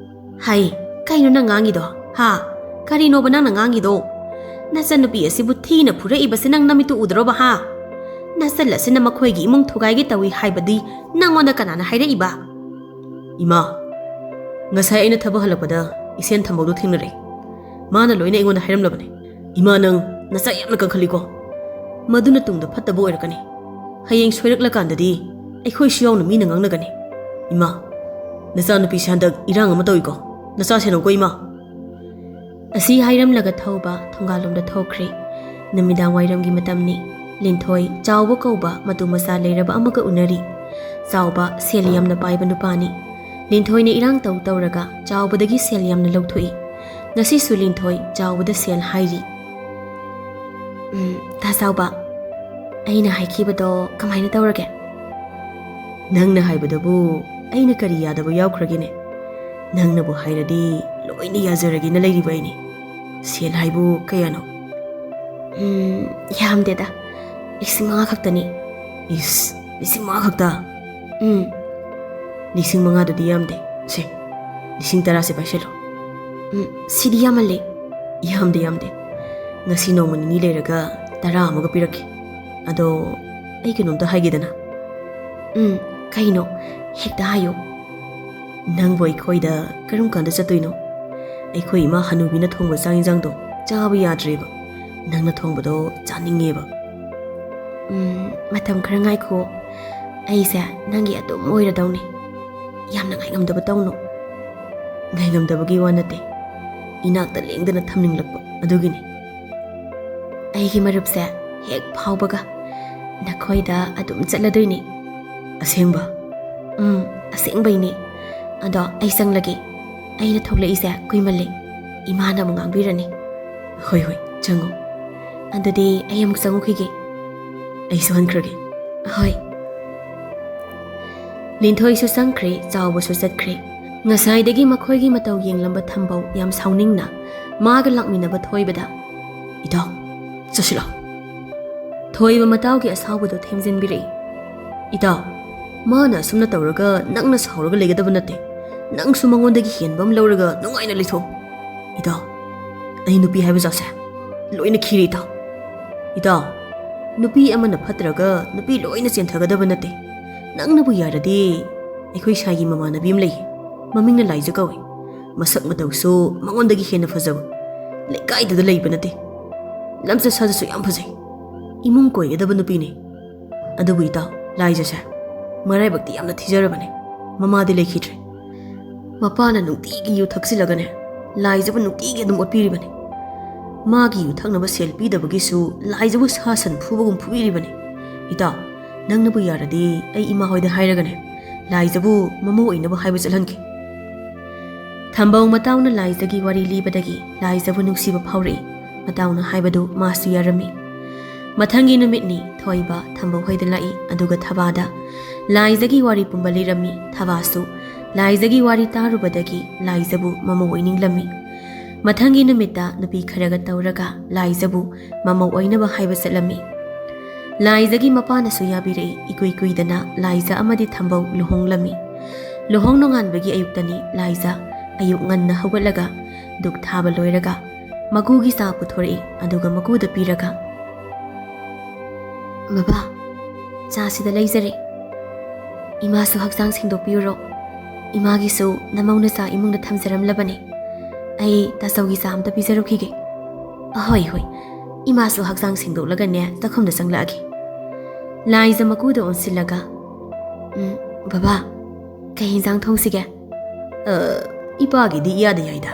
"ꯍꯥꯏ, ꯀꯩꯅꯣ ꯅꯪ ꯉꯥꯡꯉꯤꯗꯣ? ꯍꯥ? ꯀꯔꯤꯅꯣꯕ ꯅꯪꯅ ꯉꯥꯡꯉꯤꯗꯣ? ꯅꯆꯟꯅꯨꯄꯤ ꯑꯁꯤꯕꯨ ꯊꯤꯅ ꯐꯨꯔꯛꯏꯕꯁꯤ ꯅꯪ ꯅꯃꯤꯠꯇꯨ ꯎꯗ꯭ꯔꯣꯕ, ꯍꯥ? ꯅꯆꯜ ꯑꯁꯤꯅ ꯃꯈꯣꯏꯒꯤ ꯏꯃꯨꯡ ꯊꯨꯒꯥꯏꯒꯦ ꯇꯧꯏ ꯍꯥꯏꯕꯗꯤ ꯅꯪꯉꯣꯟꯗ ꯀꯅꯥꯅ ꯍꯥꯏꯔꯛꯏꯕ?" "ꯏꯃꯥ, ꯉꯁꯥꯏ ꯑꯩꯅ ꯊꯕꯛ ꯍꯜꯂꯛꯄꯗ ꯏꯁꯦꯟ ꯊꯝꯕꯧꯗꯨ ꯊꯦꯡꯅꯔꯦ꯫ ꯃꯥꯅ ꯂꯣꯏꯅ ꯑꯩꯉꯣꯟꯗ ꯍꯥꯏꯔꯝꯂꯕꯅꯦ꯫ ꯏꯃꯥ, ꯅꯪ ꯅꯆꯥ ꯌꯥꯝꯅ ꯀꯟꯈꯠꯂꯤꯀꯣ꯫ ꯃꯗꯨꯅ ꯇꯨꯡꯗ ꯐꯠꯇꯕ ꯑꯣꯏꯔꯛꯀꯅꯤ꯫ ꯍꯌꯦꯡ ꯁꯣꯏꯔꯛꯂꯀꯥꯟꯗꯗꯤ ꯑꯩꯈꯣꯏꯁꯨ ꯌꯥꯎꯅ ꯃꯤꯅ ꯉꯥꯡꯅꯒꯅꯤ꯫ ꯏꯃꯥ, "ꯅꯆꯥꯅꯨꯄꯤꯁꯦ ꯍꯟꯗꯛ ꯏꯔꯥꯡ ꯑꯃ ꯇꯧꯏꯀꯣ꯫ ꯅꯆꯥ ꯁꯦꯟꯅꯧꯀꯣ, ꯏꯃꯥ!" ꯑꯁꯤ ꯍꯥꯏꯔꯝꯂꯒ ꯊꯧꯕ ꯊꯣꯡꯒꯥꯜꯂꯣꯝꯗ ꯊꯣꯛꯈ꯭ꯔꯦ꯫ ꯅꯨꯃꯤꯗꯥꯡ ꯋꯥꯏꯔꯝꯒꯤ ꯃꯇꯝꯅꯤ꯫ ꯂꯤꯟꯊꯣꯏ ꯆꯥꯎꯕ ꯀꯧꯕ ꯃꯇꯨ ꯃꯆꯥ ꯂꯩꯔꯕ ꯑꯃꯒ ꯎꯅꯔꯤ꯫ ꯆꯥꯎꯕ ꯁꯦꯜ ꯌꯥꯝꯅ ꯄꯥꯏꯕ ꯅꯨꯄꯥꯅꯤ꯫ ꯂꯤꯟꯊꯣꯏꯅ ꯏꯔꯥꯡ ꯇꯧ ꯇꯧꯔꯒ ꯆꯥꯎꯕꯗꯒꯤ ꯁꯦꯜ ꯌꯥꯝꯅ ꯂꯧꯊꯣꯛꯏ꯫ ꯉꯁꯤꯁꯨ ꯂꯤꯟꯊꯣꯏ ꯆꯥꯎꯕꯗ ꯁꯦꯜ ꯍꯥꯏꯔꯤ꯫ "ꯎꯝ, ꯇꯥ ꯆꯥꯎꯕ, ꯑꯩꯅ ꯍꯥꯏꯈꯤꯕꯗꯣ ꯀꯃꯥꯏꯅ ꯇꯧꯔꯒꯦ?" "ꯅꯪꯅ ꯍꯥꯏꯕꯗꯕꯨ ꯑꯩꯅ ꯀꯔꯤ ꯌꯥꯗꯕ ꯌꯥꯎꯈ꯭ꯔꯒꯦꯅꯦ? ꯅꯪꯅꯕꯨ ꯍꯥꯏꯔꯗꯤ ꯂꯣꯏꯅ ꯌꯥꯖꯔꯒꯦꯅ ꯂꯩꯔꯤꯕ ꯑꯩꯅꯤ꯫ ꯁꯦꯜ ꯍꯥꯏꯕꯨ ꯀꯌꯥꯅꯣ?" "ꯎꯝ, ꯌꯥꯝꯗꯦꯗ, ꯂꯤꯁꯤꯡ ꯃꯉꯥ ꯈꯛꯇꯅꯤ꯫" "ꯏꯁ, ꯂꯤꯁꯤꯡ ꯃꯉꯥ ꯈꯛꯇ?" "ꯎꯝ꯫ ꯂꯤꯁꯤꯡ ꯃꯉꯥꯗꯨꯗꯤ ꯌꯥꯝꯗꯦ꯫ ꯁꯦ, ꯂꯤꯁꯤꯡ ꯇꯔꯥꯁꯦ ꯄꯥꯏꯁꯜꯂꯣ꯫" "ꯎꯝ, ꯁꯤꯗꯤ ꯌꯥꯝꯃꯜꯂꯦ꯫" "ꯌꯥꯝꯗꯦ, ꯌꯥꯝꯗꯦ꯫ ꯉꯁꯤ ꯅꯣꯡꯃ ꯅꯤꯅꯤ ꯂꯩꯔꯒ ꯇꯔꯥ ꯑꯃꯒ ꯄꯤꯔꯛꯀꯦ꯫ ꯑꯗꯣ, ꯑꯩ ꯀꯩꯅꯣꯝꯇ ꯍꯥꯏꯒꯦꯗꯅ꯫" "ꯎꯝ, ꯀꯩꯅꯣ? ꯍꯦꯛꯇ ꯍꯥꯏꯌꯨ꯫" "ꯅꯪꯕꯨ ꯑꯩꯈꯣꯏꯗ ꯀꯔꯝ ꯀꯥꯟꯗ ꯆꯠꯇꯣꯏꯅꯣ? ꯑꯩꯈꯣꯏ ꯏꯃꯥ ꯍꯅꯨꯕꯤꯅ ꯊꯣꯡꯕ ꯆꯥꯛ ꯏꯟꯖꯥꯡꯗꯣ ꯆꯥꯕ ꯌꯥꯗ꯭ꯔꯦꯕ꯫ ꯅꯪꯅ ꯊꯣꯡꯕꯗꯣ ꯆꯥꯅꯤꯡꯉꯦꯕ꯫" "ꯎꯝ, ꯃꯇꯝ ꯈꯔ ꯉꯥꯏꯈꯣ꯫ ꯑꯩꯁꯦ ꯅꯪꯒꯤ ꯑꯗꯨꯝ ꯑꯣꯏꯔꯗꯧꯅꯤ꯫ ꯌꯥꯝꯅ ꯉꯥꯏꯉꯝꯗꯕ ꯇꯧꯅꯨ꯫" "ꯉꯥꯏꯉꯝꯗꯕꯒꯤ ꯋꯥ ꯅꯠꯇꯦ, ꯏꯅꯥꯛꯇ ꯂꯦꯡꯗꯅ ꯊꯝꯅꯤꯡꯂꯛꯄ ꯑꯗꯨꯒꯤꯅꯤ꯫" "ꯑꯩꯒꯤ ꯃꯔꯨꯞꯁꯦ ꯍꯦꯛ ꯐꯥꯎꯕꯒ ꯅꯈꯣꯏꯗ ꯑꯗꯨꯝ ꯆꯠꯂꯗꯣꯏꯅꯤ꯫" "ꯑꯁꯦꯡꯕ?" "ꯎꯝ, ꯑꯁꯦꯡꯕꯩꯅꯦ꯫ ꯑꯗꯣ ꯑꯩ ꯆꯪꯂꯒꯦ꯫ ꯑꯩꯅ ꯊꯣꯛꯂꯛꯏꯁꯦ ꯀꯨꯏꯃꯜꯂꯦ꯫ ꯏꯃꯥꯅ ꯑꯃꯨꯛ ꯉꯥꯡꯕꯤꯔꯅꯤ꯫" "ꯍꯣꯏ, ꯍꯣꯏ, ꯆꯪꯉꯣ꯫" "ꯑꯗꯨꯗꯤ ꯑꯩ ꯑꯃꯨꯛ ꯆꯪꯉꯨꯈꯤꯒꯦ꯫" "ꯑꯩꯁꯨ ꯍꯟꯈ꯭ꯔꯒꯦ꯫" "ꯍꯣꯏ꯫" ꯂꯤꯟꯊꯣꯏꯁꯨ ꯆꯪꯈ꯭ꯔꯦ, ꯆꯥꯎꯕꯁꯨ ꯆꯠꯈ꯭ꯔꯦ꯫ ꯉꯁꯥꯏꯗꯒꯤ ꯃꯈꯣꯏꯒꯤ ꯃꯇꯧ ꯌꯦꯡꯂꯝꯕ ꯊꯝꯕꯧ ꯌꯥꯝ ꯁꯥꯎꯅꯤꯡꯅ ꯃꯥꯒ ꯂꯥꯛꯃꯤꯟꯅꯕ ꯊꯣꯏꯕꯗ, "ꯏꯇꯥꯎ, ꯆꯠꯁꯤꯂꯥꯎ꯫" ꯊꯣꯏꯕ ꯃꯇꯥꯎꯒꯤ ꯑꯁꯥꯎꯕꯗꯨ ꯊꯦꯝꯖꯤꯟꯕꯤꯔꯛꯏ꯫ "ꯏꯇꯥꯎ, ꯃꯥꯅ ꯑꯁꯨꯝꯅ ꯇꯧꯔꯒ ꯅꯪꯅ ꯁꯥꯎꯔꯒ ꯂꯩꯒꯗꯕ ꯅꯠꯇꯦ꯫ ꯅꯪꯁꯨ ꯃꯉꯣꯟꯗꯒꯤ ꯍꯦꯟꯕ ꯑꯃ ꯂꯧꯔꯒ ꯅꯨꯡꯉꯥꯏꯅ ꯂꯩꯊꯣꯛꯎ꯫ ꯏꯇꯥꯎ, ꯑꯩ ꯅꯨꯄꯤ ꯍꯥꯏꯕ ꯖꯥꯠꯁꯦ ꯂꯣꯏꯅ ꯈꯤꯔꯦ ꯏꯇꯥꯎ꯫ ꯏꯇꯥꯎ, ꯅꯨꯄꯤ ꯑꯃꯅ ꯐꯠꯇ꯭ꯔꯒ ꯅꯨꯄꯤ ꯂꯣꯏꯅ ꯆꯦꯟꯊꯒꯗꯕ ꯅꯠꯇꯦ꯫ ꯅꯪꯅꯕꯨ ꯌꯥꯔꯗꯤ ꯑꯩꯈꯣꯏ ꯁꯥꯏꯒꯤ ꯃꯃꯥꯟꯅꯕꯤ ꯑꯃ ꯂꯩꯌꯦ꯫ ꯃꯃꯤꯡꯅ ꯂꯥꯏꯖ ꯀꯧꯏ꯫ ꯃꯁꯛ ꯃꯇꯧꯁꯨ ꯃꯉꯣꯟꯗꯒꯤ ꯍꯦꯟꯅ ꯐꯖꯕ꯫ ꯂꯩꯀꯥꯏꯗꯨꯗ ꯂꯩꯕ ꯅꯠꯇꯦ꯫ ꯂꯝꯆꯠ ꯁꯥꯖꯠꯁꯨ ꯌꯥꯝ ꯐꯖꯩ꯫ ꯏꯃꯨꯡ ꯀꯣꯏꯒꯗꯕ ꯅꯨꯄꯤꯅꯤ꯫ ꯑꯗꯨꯕꯨ ꯏꯇꯥꯎ, ꯂꯥꯏꯖꯁꯦ ꯃꯔꯥꯏꯕꯛꯇꯤ ꯌꯥꯝꯅ ꯊꯤꯖꯔꯕꯅꯦ꯫ ꯃꯃꯥꯗꯤ ꯂꯩꯈꯤꯗ꯭ꯔꯦ꯫ ꯃꯄꯥꯅ ꯅꯨꯡꯇꯤꯒꯤ ꯌꯨ ꯊꯛꯆꯤꯜꯂꯒꯅꯦ, ꯂꯥꯏꯖꯕꯨ ꯅꯨꯡꯇꯤꯒꯤ ꯑꯗꯨꯝ ꯑꯣꯠꯄꯤꯔꯤꯕꯅꯤ꯫ ꯃꯥꯒꯤ ꯌꯨ ꯊꯛꯅꯕ ꯁꯦꯜ ꯄꯤꯗꯕꯒꯤꯁꯨ ꯂꯥꯏꯖꯕꯨ ꯁꯥ ꯁꯟ ꯐꯨꯕꯒꯨꯝ ꯐꯨꯕꯤꯔꯤꯕꯅꯤ꯫ ꯏꯇꯥꯎ, ꯅꯪꯅꯕꯨ ꯌꯥꯔꯗꯤ ꯑꯩ ꯏꯃꯥ ꯍꯣꯏꯗ ꯍꯥꯏꯔꯒꯅꯦ, ꯂꯥꯏꯖꯕꯨ ꯃꯃꯧ ꯑꯣꯏꯅꯕ ꯍꯥꯏꯕ ꯆꯠꯍꯟꯒꯦ꯫ ꯊꯝꯕꯧ ꯃꯇꯥꯎꯅ ꯂꯥꯏꯖꯒꯤ ꯋꯥꯔꯤ ꯂꯤꯕꯗꯒꯤ ꯂꯥꯏꯖꯕꯨ ꯅꯨꯡꯁꯤꯕ ꯐꯥꯎꯔꯛꯏ꯫ ꯃꯇꯥꯎꯅ ꯍꯥꯏꯕꯗꯨ ꯃꯥꯁꯨ ꯌꯥꯔꯝꯃꯤ꯫ ꯃꯊꯪꯒꯤ ꯅꯨꯃꯤꯠꯅꯤ ꯊꯣꯏꯕ ꯊꯝꯕꯧ ꯍꯣꯏꯗ ꯂꯥꯛꯏ, ꯑꯗꯨꯒ ꯊꯕꯥꯗ ꯂꯥꯏꯖꯒꯤ ꯋꯥꯔꯤ ꯄꯨꯝꯕ ꯂꯤꯔꯝꯃꯤ꯫ ꯊꯕꯥꯁꯨ ꯂꯥꯏꯖꯒꯤ ꯋꯥꯔꯤ ꯇꯥꯔꯨꯕꯗꯒꯤ ꯂꯥꯏꯖꯕꯨ ꯃꯃꯧ ꯑꯣꯏꯅꯤꯡꯂꯝꯃꯤ꯫ ꯃꯊꯪꯒꯤ ꯅꯨꯃꯤꯠꯇ ꯅꯨꯄꯤ ꯈꯔꯒ ꯇꯧꯔꯒ ꯂꯥꯏꯖꯕꯨ ꯃꯃꯧ ꯑꯣꯏꯅꯕ ꯍꯥꯏꯕ ꯆꯠꯂꯝꯃꯤ꯫ ꯂꯥꯏꯖꯒꯤ ꯃꯄꯥꯅꯁꯨ ꯌꯥꯕꯤꯔꯛꯏ꯫ ꯏꯀꯨꯏ ꯀꯨꯏꯗꯅ ꯂꯥꯏꯖ ꯑꯃꯗꯤ ꯊꯝꯕꯧ ꯂꯨꯍꯣꯡꯂꯝꯃꯤ꯫ ꯂꯨꯍꯣꯡ ꯅꯣꯡꯉꯥꯟꯕꯒꯤ ꯑꯌꯨꯛꯇꯅꯤ ꯂꯥꯏꯖ ꯑꯌꯨꯛ ꯉꯟꯅ ꯍꯧꯒꯠꯂꯒ ꯙꯨꯛ ꯊꯥꯕ ꯂꯣꯏꯔꯒ ꯃꯀꯨꯒꯤ ꯆꯥ ꯄꯨꯊꯣꯔꯛꯏ, ꯑꯗꯨꯒ ꯃꯀꯨꯗ ꯄꯤꯔꯒ, "ꯕꯕꯥ, ꯆꯥꯁꯤꯗ ꯂꯩꯖꯔꯦ꯫ ꯏꯃꯥꯁꯨ ꯍꯛꯆꯥꯡ ꯁꯦꯡꯗꯣꯛꯄꯤꯔꯨꯔꯣ꯫ ꯏꯃꯥꯒꯤꯁꯨ ꯅꯃꯧꯅ ꯆꯥ ꯏꯃꯨꯡꯗ ꯊꯝꯖꯔꯝꯂꯕꯅꯦ꯫ ꯑꯩ ꯇꯥꯆꯧꯒꯤ ꯆꯥ ꯑꯝꯇ ꯄꯤꯖꯔꯨꯈꯤꯒꯦ꯫" "ꯑꯍꯣꯏ, ꯍꯣꯏ꯫ ꯏꯃꯥꯁꯨ ꯍꯛꯆꯥꯡ ꯁꯦꯡꯗꯣꯛꯂꯒꯅꯦ ꯆꯥꯛꯈꯨꯝꯗ ꯆꯪꯂꯛꯑꯒꯦ꯫" ꯂꯥꯏꯖ ꯃꯀꯨꯗ ꯑꯣꯟꯁꯤꯜꯂꯒ, "ꯎꯝ, ꯕꯕꯥ, ꯀꯩ ꯍꯤꯟꯖꯥꯡ ꯊꯣꯡꯁꯤꯒꯦ?" "ꯑ, ꯏꯄꯥꯒꯤꯗꯤ ꯏꯌꯥꯗ ꯌꯥꯏꯗ꯫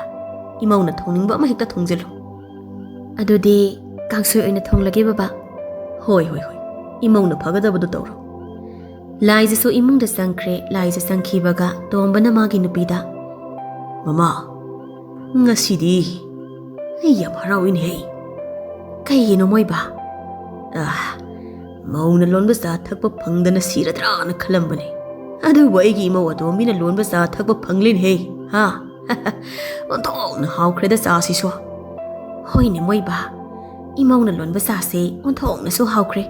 ꯏꯃꯧꯅ ꯊꯣꯡꯅꯤꯡꯕ ꯑꯃ ꯍꯦꯛꯇ ꯊꯣꯡꯖꯤꯜꯂꯨ꯫" "ꯑꯗꯨꯗꯤ ꯀꯥꯡꯁꯣꯏ ꯑꯣꯏꯅ ꯊꯣꯡꯂꯒꯦ, ꯕꯕꯥ꯫" "ꯍꯣꯏ, ꯍꯣꯏ, ꯍꯣꯏ꯫ ꯏꯃꯧꯅ ꯐꯒꯗꯕꯗꯨ ꯇꯧꯔꯣ꯫" ꯂꯥꯏꯖꯁꯨ ꯏꯃꯨꯡꯗ ꯆꯪꯈ꯭ꯔꯦ꯫ ꯂꯥꯏꯖ ꯆꯪꯈꯤꯕꯒ ꯇꯣꯝꯕꯅ ꯃꯥꯒꯤ ꯅꯨꯄꯤꯗ, "ꯃꯃꯥ, ꯉꯁꯤꯗꯤ ꯑꯩ ꯌꯥꯝ ꯍꯔꯥꯎꯏꯅꯦꯍꯦ꯫" "ꯀꯩꯒꯤꯅꯣ, ꯃꯣꯏꯕꯥ?" "ꯑꯥ, ꯃꯧꯅ ꯂꯣꯟꯕ ꯆꯥ ꯊꯛꯄ ꯐꯪꯗꯅ ꯁꯤꯔꯗ꯭ꯔꯥꯅ ꯈꯜꯂꯝꯕꯅꯦ꯫ ꯑꯗꯨꯕꯨ ꯑꯩꯒꯤ ꯏꯃꯧ ꯑꯇꯣꯝꯕꯤꯅ ꯂꯣꯟꯕ ꯆꯥ ꯊꯛꯄ ꯐꯪꯂꯦꯅꯦꯍꯦ, ꯍꯥ? ꯑꯣꯟꯊꯣꯛꯅ ꯍꯥꯎꯈ꯭ꯔꯦꯗ ꯆꯥꯁꯤꯁꯨ꯫" "ꯍꯣꯏꯅꯦ, ꯃꯣꯏꯕꯥ, ꯏꯃꯧꯅ ꯂꯣꯟꯕ ꯆꯥꯁꯦ ꯑꯣꯟꯊꯣꯛꯅꯁꯨ ꯍꯥꯎꯈ꯭ꯔꯦ꯫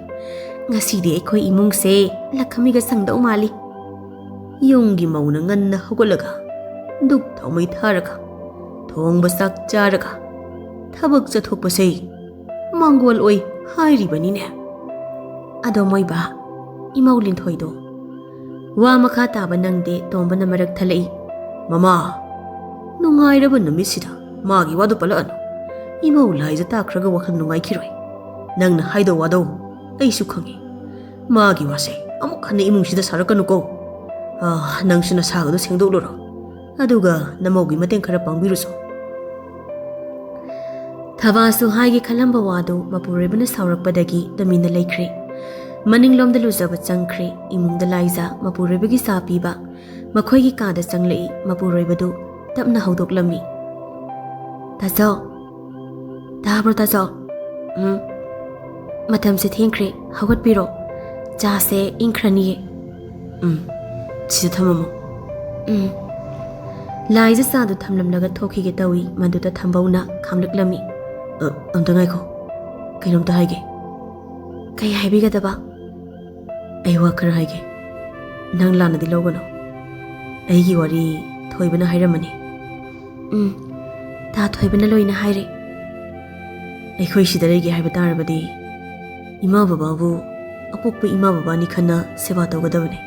ꯉꯁꯤꯗꯤ ꯑꯩꯈꯣꯏ ꯏꯃꯨꯡꯁꯦ ꯂꯛꯈꯃꯤꯒ ꯁꯪꯗꯧ ꯃꯥꯜꯂꯤ꯫" ꯌꯨꯝꯒꯤ ꯃꯧꯅ ꯉꯟꯅ ꯍꯧꯒꯠꯂꯒ ꯙꯨꯛ ꯊꯥꯎꯃꯩ ꯊꯥꯔꯒ ꯊꯣꯡꯕ ꯆꯥꯛ ꯆꯥꯔꯒ ꯊꯕꯛ ꯆꯠꯊꯣꯛꯄꯁꯦ ꯃꯥꯡꯒꯣꯜ ꯑꯣꯏ ꯍꯥꯏꯔꯤꯕꯅꯤꯅꯦ꯫ "ꯑꯗꯣ ꯃꯣꯏꯕꯥ, ꯏꯃꯧ ꯂꯤꯟꯊꯣꯏꯗꯣ?" ꯋꯥ ꯃꯈꯥ ꯇꯥꯕ ꯅꯪꯗꯦ꯫ ꯇꯣꯝꯕꯅ ꯃꯔꯛ ꯊꯠꯂꯛꯏ, "ꯃꯃꯥ, ꯅꯨꯡꯉꯥꯏꯔꯕ ꯅꯨꯃꯤꯠꯁꯤꯗ ꯃꯥꯒꯤ ꯋꯥꯗꯨ ꯄꯜꯂꯛꯑꯅꯨ꯫ ꯏꯃꯧ ꯂꯥꯏꯖ ꯇꯥꯈ꯭ꯔꯒ ꯋꯥꯈꯜ ꯅꯨꯡꯉꯥꯏꯈꯤꯔꯣꯏ꯫ ꯅꯪꯅ ꯍꯥꯏꯗꯧ ꯋꯥꯗꯧ ꯑꯩꯁꯨ ꯈꯪꯉꯤ꯫ ꯃꯥꯒꯤ ꯋꯥꯁꯦ ꯑꯃꯨꯛ ꯍꯟꯅ ꯏꯃꯨꯡꯁꯤꯗ ꯁꯥꯔꯛꯀꯅꯨꯀꯣ꯫ ꯑꯥ, ꯅꯪꯁꯨ ꯅꯁꯥꯒꯗꯣ ꯁꯦꯡꯗꯣꯛꯂꯨꯔꯣ꯫ ꯑꯗꯨꯒ ꯅꯃꯧꯒꯤ ꯃꯇꯦꯡ ꯈꯔ ꯄꯥꯡꯕꯤꯔꯨꯁꯣ꯫ ꯊꯕꯥꯁꯨ ꯍꯥꯏꯒꯦ ꯈꯜꯂꯝꯕ ꯋꯥꯗꯨ ꯃꯄꯨꯔꯣꯏꯕꯅ ꯁꯥꯎꯔꯛꯄꯗꯒꯤ ꯇꯨꯃꯤꯟꯅ ꯂꯩꯈ꯭ꯔꯦ꯫ ꯃꯅꯤꯡꯂꯣꯝꯗ ꯂꯨꯖꯕ ꯆꯪꯈ꯭ꯔꯦ꯫ ꯏꯃꯨꯡꯗ ꯂꯥꯏꯖ ꯃꯄꯨꯔꯣꯏꯕꯒꯤ ꯆꯥ ꯄꯤꯕ ꯃꯈꯣꯏꯒꯤ ꯀꯥꯗ ꯆꯪꯂꯛꯏ꯫ ꯃꯄꯨꯔꯣꯏꯕꯗꯨ ꯇꯞꯅ ꯍꯧꯗꯣꯛꯂꯝꯃꯤ꯫ "ꯇꯥꯆꯧ, ꯇꯥꯕ꯭ꯔꯣ ꯇꯥꯆꯧ?" "ꯎꯝ, ꯃꯇꯝꯁꯦ ꯊꯦꯡꯈ꯭ꯔꯦ, ꯍꯧꯒꯠꯄꯤꯔꯣ, ꯆꯥꯁꯦ ꯏꯪꯈ꯭ꯔꯅꯤꯌꯦ꯫" "ꯎꯝ, ꯁꯤꯗ ꯊꯝꯃꯝꯃꯣ꯫" "ꯎꯝ꯫" ꯂꯥꯏꯖ ꯆꯥꯗꯨ ꯊꯝꯂꯝꯂꯒ ꯊꯣꯛꯈꯤꯒꯦ ꯇꯧꯏ꯫ ꯃꯗꯨꯗ ꯊꯝꯕꯧꯅ ꯈꯥꯝꯂꯛꯂꯝꯃꯤ꯫ "ꯑ, ꯑꯝꯇ ꯉꯥꯏꯈꯣ, ꯀꯩꯅꯣꯝꯇ ꯍꯥꯏꯒꯦ꯫" "ꯀꯩ ꯍꯥꯏꯕꯤꯒꯗꯕ?" "ꯑꯩ ꯋꯥ ꯈꯔ ꯍꯥꯏꯒꯦ, ꯅꯪ ꯂꯥꯟꯅꯗꯤ ꯂꯧꯒꯅꯨ꯫ ꯑꯩꯒꯤ ꯋꯥꯔꯤ ꯊꯣꯏꯕꯅ ꯍꯥꯏꯔꯝꯃꯅꯤ꯫" "ꯎꯝ, ꯇꯥ ꯊꯣꯏꯕꯅ ꯂꯣꯏꯅ ꯍꯥꯏꯔꯦ꯫" "ꯑꯩꯈꯣꯏ ꯁꯤꯗ ꯂꯩꯒꯦ ꯍꯥꯏꯕ ꯇꯥꯔꯕꯗꯤ ꯏꯃꯥ ꯕꯕꯥꯕꯨ ꯑꯄꯣꯛꯄ ꯏꯃꯥ ꯕꯕꯥꯅꯤ ꯈꯟꯅ ꯁꯦꯕꯥ ꯇꯧꯒꯗꯕꯅꯤ꯫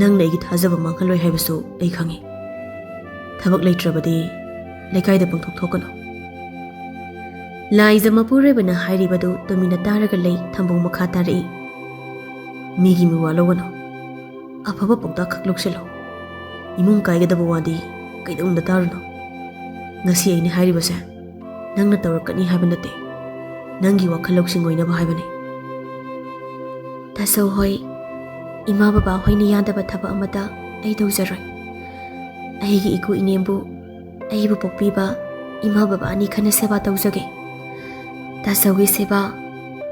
ꯅꯪꯅ ꯑꯩꯒꯤ ꯊꯥꯖꯕ ꯃꯥꯡꯍꯜꯂꯣꯏ ꯍꯥꯏꯕꯁꯨ ꯑꯩ ꯈꯪꯏ꯫ ꯊꯕꯛ ꯂꯩꯇ꯭ꯔꯕꯗꯤ ꯂꯩꯀꯥꯏꯗ ꯄꯪꯊꯣꯛ ꯊꯣꯛꯀꯅꯨ꯫" ꯂꯥꯏꯖ ꯃꯄꯨꯔꯣꯏꯕꯅ ꯍꯥꯏꯔꯤꯕꯗꯨ ꯇꯨꯃꯤꯟꯅ ꯇꯥꯔꯒ ꯂꯩ꯫ ꯊꯝꯕꯧ ꯃꯈꯥ ꯇꯥꯔꯛꯏ꯫ "ꯃꯤꯒꯤ ꯃꯤꯋꯥ ꯂꯧꯒꯅꯨ꯫ ꯑꯐꯕ ꯄꯥꯎꯇꯥꯛ ꯈꯛ ꯂꯧꯁꯤꯜꯂꯨ꯫ ꯏꯃꯨꯡ ꯀꯥꯏꯒꯗꯕ ꯋꯥꯗꯤ ꯀꯩꯗꯧꯅꯨꯡꯗ ꯇꯥꯔꯨꯅꯨ꯫ ꯉꯁꯤ ꯑꯩꯅ ꯍꯥꯏꯔꯤꯕꯁꯦ ꯅꯪꯅ ꯇꯧꯔꯛꯀꯅꯤ ꯍꯥꯏꯕ ꯅꯠꯇꯦ꯫ ꯅꯪꯒꯤ ꯋꯥꯈꯜ ꯂꯧꯁꯤꯡ ꯑꯣꯏꯅꯕ ꯍꯥꯏꯕꯅꯤ꯫" "ꯇꯥꯆꯧ ꯍꯣꯏ, ꯏꯃꯥ ꯕꯕꯥ ꯍꯣꯏꯅ ꯌꯥꯗꯕ ꯊꯕꯛ ꯑꯃꯠꯇ ꯑꯩ ꯇꯧꯖꯔꯣꯏ꯫ ꯑꯩꯒꯤ ꯏꯀꯨ ꯏꯅꯦꯕꯨ, ꯑꯩꯕꯨ ꯄꯣꯛꯄꯤꯕ ꯏꯃꯥ ꯕꯕꯥ ꯑꯅꯤ ꯈꯟꯅ ꯁꯦꯕꯥ ꯇꯧꯖꯒꯦ꯫ ꯇꯥꯆꯧꯒꯤ ꯁꯦꯕꯥ